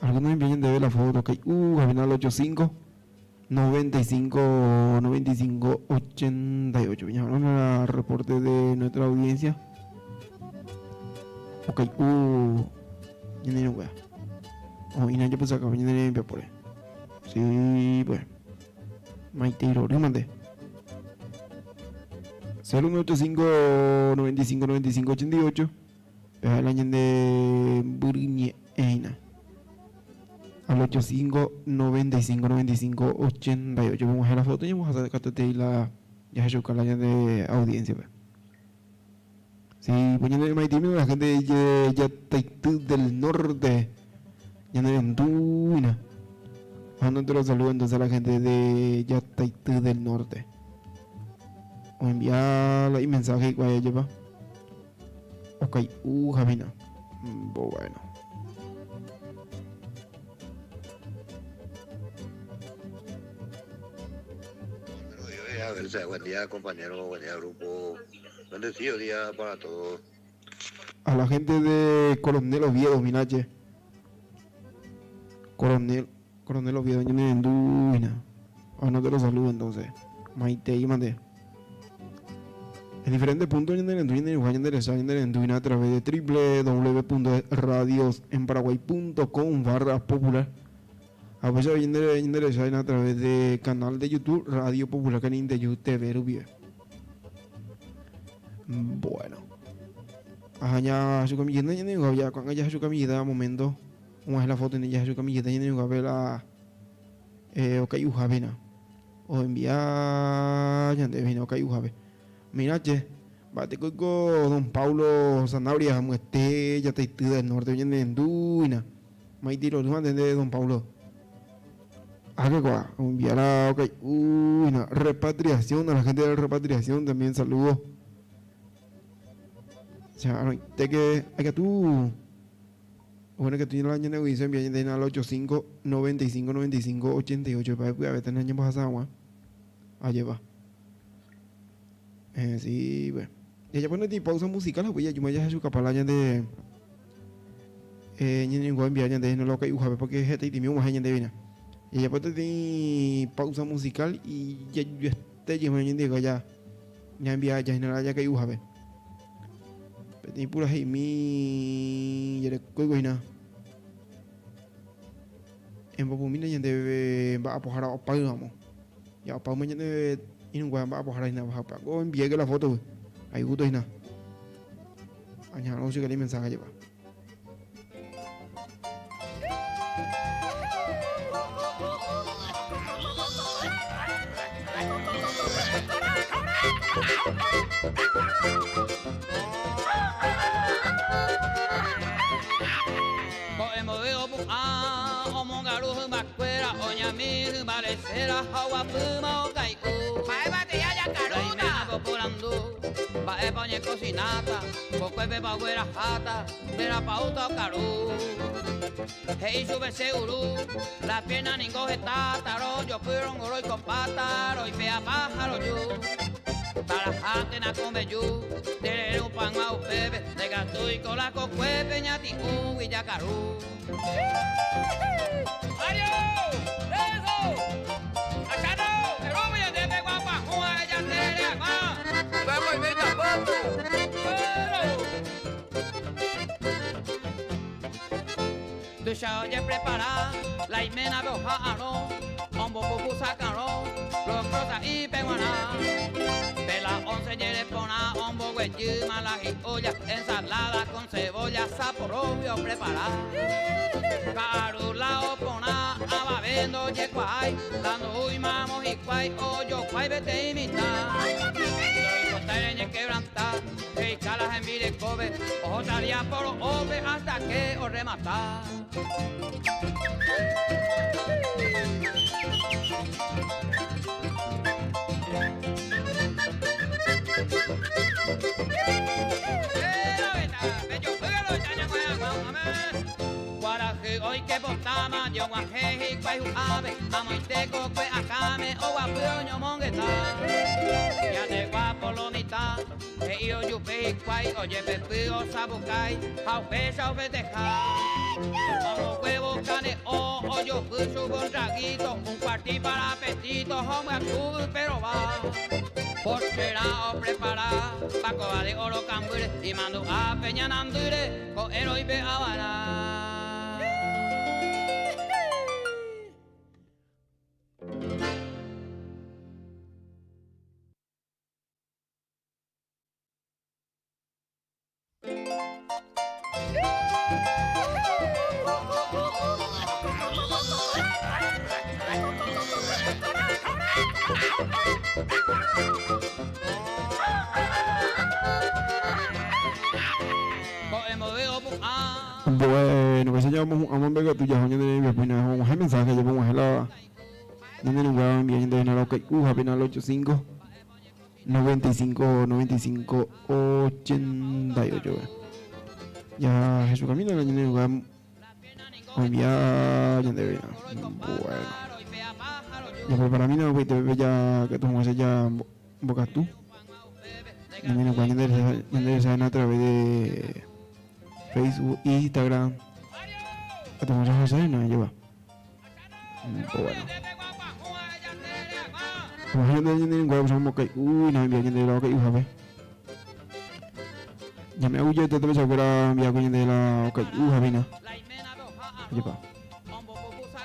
Algunos vienen de ver la foto, ok. Al final 85, 95, 95, 88. Viene al reporte de nuestra audiencia. Ok, ya no wea. Oh, y no, yo pensaba que venía de por ahí. Sí, pues. Maite, lo mandé. 0185 95 95 88. Peja el año de Burguiñeina. Al 85 95 95 88. Vamos a hacer la foto y vamos a hacer ahí la. Ya se el año de audiencia. Pues. Sí, poniendo el Maite, la gente de Yataitú del norte. Ya no en Duina. Mando te los saludo entonces a la gente de Yataitú del norte. O enviar el mensaje y lleva. Ok, Javina. Bueno. Buenos días, buen día compañero, buen día grupo. Bendecido día para todos. A la gente de Coronel Oviedo, Minache. Coronel, Coronel Oviedo, en Duina. Ah, no te lo saludo entonces. Maite y mandé. En diferentes puntos a través de www.radiosenparaguay.com barra popular. A veces a través de canal de YouTube Radio Popular Canin de YouTube TV. Bueno. Ajá, su camilleta, ya cuando ya su camilleta momento, una es la foto en ella su camilleta ya la ok ujavena. O enviar ya de vino ok ujave. Mira, che, bate con don Paulo Sanabria, mueste, ya te del norte, viene en Duina. Maitiro, no de don Paulo. Ah, qué cosa, enviar a, ok, uy, no, repatriación, a la gente de la repatriación también saludo. O sea, te que, hay que tú, bueno, que tú ya la año dice, envía al 85 95 95 88, para que a ver, tener año pasado, agua. Allá va. Sí, bueno. Y ella pone pausa musical, pues ya yo me voy a su capalaña de ñe enviar de no lo que ujabe porque es este y mi de vina. Jajapo peteĩ pausa musical y jajuete jey ñandive ja ñaenvia jahina la jakai'uhápe. Peteĩ puraheimi jarekóivo hína. Embopumína ñandéve mba'apohára opáyramo. Ja opáyma ñandéve irũnguéra mba'apohára hína ha upéva oenviáke la foto aigúto hína. Añaha'arõ chugui mensaje jepa. Ko'ẽmboyve opu'ã omongaru hymbakuéra oñami hymba lechera ha oguapýma okai'u. Mba'épa teja jakarúta? Reiména poporandu, mba'épa oñekosináta, kokuépepa ogueraháta, térãpa oúta okaru. He'i chupe che uru, la pierna ningo hetáta, rojopy rongoroi ko páta, roipe'a paha roju. Tarahántena ko mbeju, nde rerupãgua upépe, ndaikatúiko la kokuépe ñati'ũgui jakaru. Mario! ¡Eso! ¡Achano! ¡Erúgui ñande pe guapahũ ha ejaterere hag̃ua! Vamos y venga, papo! Tuicha ojeprepara la iménape oha'arõ, ombopupu sakarõ locro sa'ípe g̃uarã. Pe la once jere porã omboguejýma la hi'olla, ensalada con cebolla saporógui oprepara. Ka'aru lao porã avave ndojekuaái, la ndoúimamo hikuái ojokuái peteĩ mitã. Ndoipotái reñequebranta. He'ika la hembirekópe, ohóta día por ópe hasta que orremata. Kuarahy oike potáma, jog̃uahẽ hikuái hu'ápe, amoite kokue akãme oguapy oñomongeta. Ñande guapo lo mitã. He'i ojupe hikuái ojepepy osapukái ha upéicha ofesteha. Omboguévo kane'õ ojopy chupe un traguito, un cuartín para apetito ha omyaku ype rova. Pocherã oprepara pakova de oro kambýre, imandu'a pe ñanandýre ko'ẽrõ ipe'avarã. Bueno, pues ya vamos a mbeguekatu jaho ñane rembiapo hína og̃uahẽ mensaje jepe og̃uahẽ la ñane renguéva oenvia ñandéve la okai'u ha péina la 85. 95, 95, 88. Ya Jesús camino la ñane lugar oenvía ñandéve. Bueno. Ya preparamína pues te ya que tu ya mbokatu. Ñane lugar ñande ñande saben a través de Facebook, Instagram. A tu José no lleva. Bueno.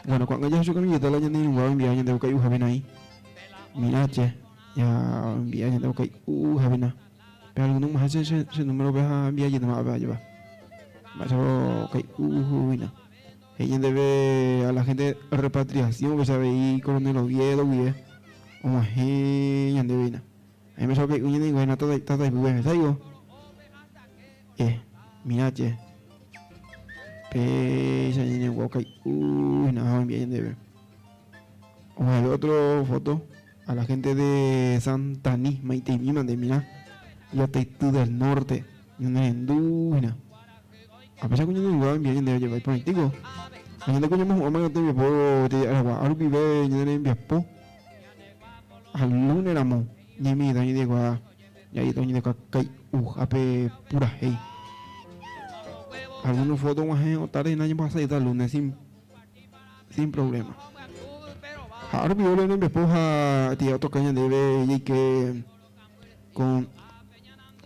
Bueno, ko'ág̃a jahecha kamilleta la ñane irũnguáva oenviáva ñande okai'uhápena aĩ. Mira che, ja oenvia ñande okai'uhápena. Pe alguno og̃uahẽ che, che, che númerope ha envia jeýma ápe ajépa. Mba'éichapa okai'uhína. He'i ñandéve a la gente repatriación upéicha avei Coronel Oviedo guive og̃uahẽ ñandéve hína. Aime che okai'u ñane iguéna tataipýpe hesaigo. Eh, mira che. Péicha ñañegua okai'u hína ha oenvia ñandéve. Og̃uahẽve otro foto a la gente de Santaní, maiteimi mante, mira. Yataity del Norte, ñanerendu hína. Apéicha ko ñane yvága oenvia ñandéve jepa iporãitéko. Ha ñande ko ñamohu'ãma ko tembiapo je'aragua rupive ñane rembiapo. Ha lúne ramo ñaimĩta oñedekuaa, ja'éta oñedekuaa kai'uhápe purahéi. Alguno foto og̃uahẽ otáre hína ñambohasa jeýta lúne sin, sin problema. Ha árupi ore rembiapo ha tía otoka ñandéve jaike con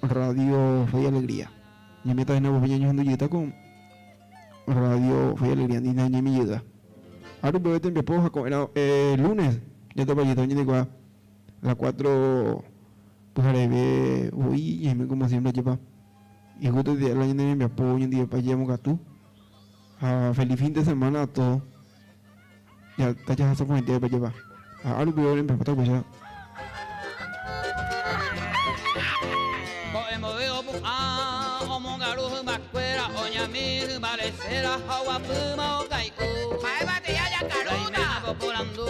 Radio Fe y Alegría. Ñaimeta hína upe ñañohendu jeyta con Radio Fe y Alegría ndi ñañemi jeyta. Árupi ore tembiapo ha ko'ẽrõ eh, lunes jatopa jeyta oñandekuaa la 4 pyhareve voi ñaime como siempre ajépa. Igusto tía la ñane rembiapo oñondivepa jajamokatu. Ha feliz fin de semana a todos. Ya tajahasa porãite pejépa. Ha árupi rembiapóta upéicha. Ko'ẽ mboyve opu'ã omongaru hymbakuéra, oñami hymba rechéra ha oguapýma okai'u. Mba'épa teja jakarúta? Reiména ko porandu.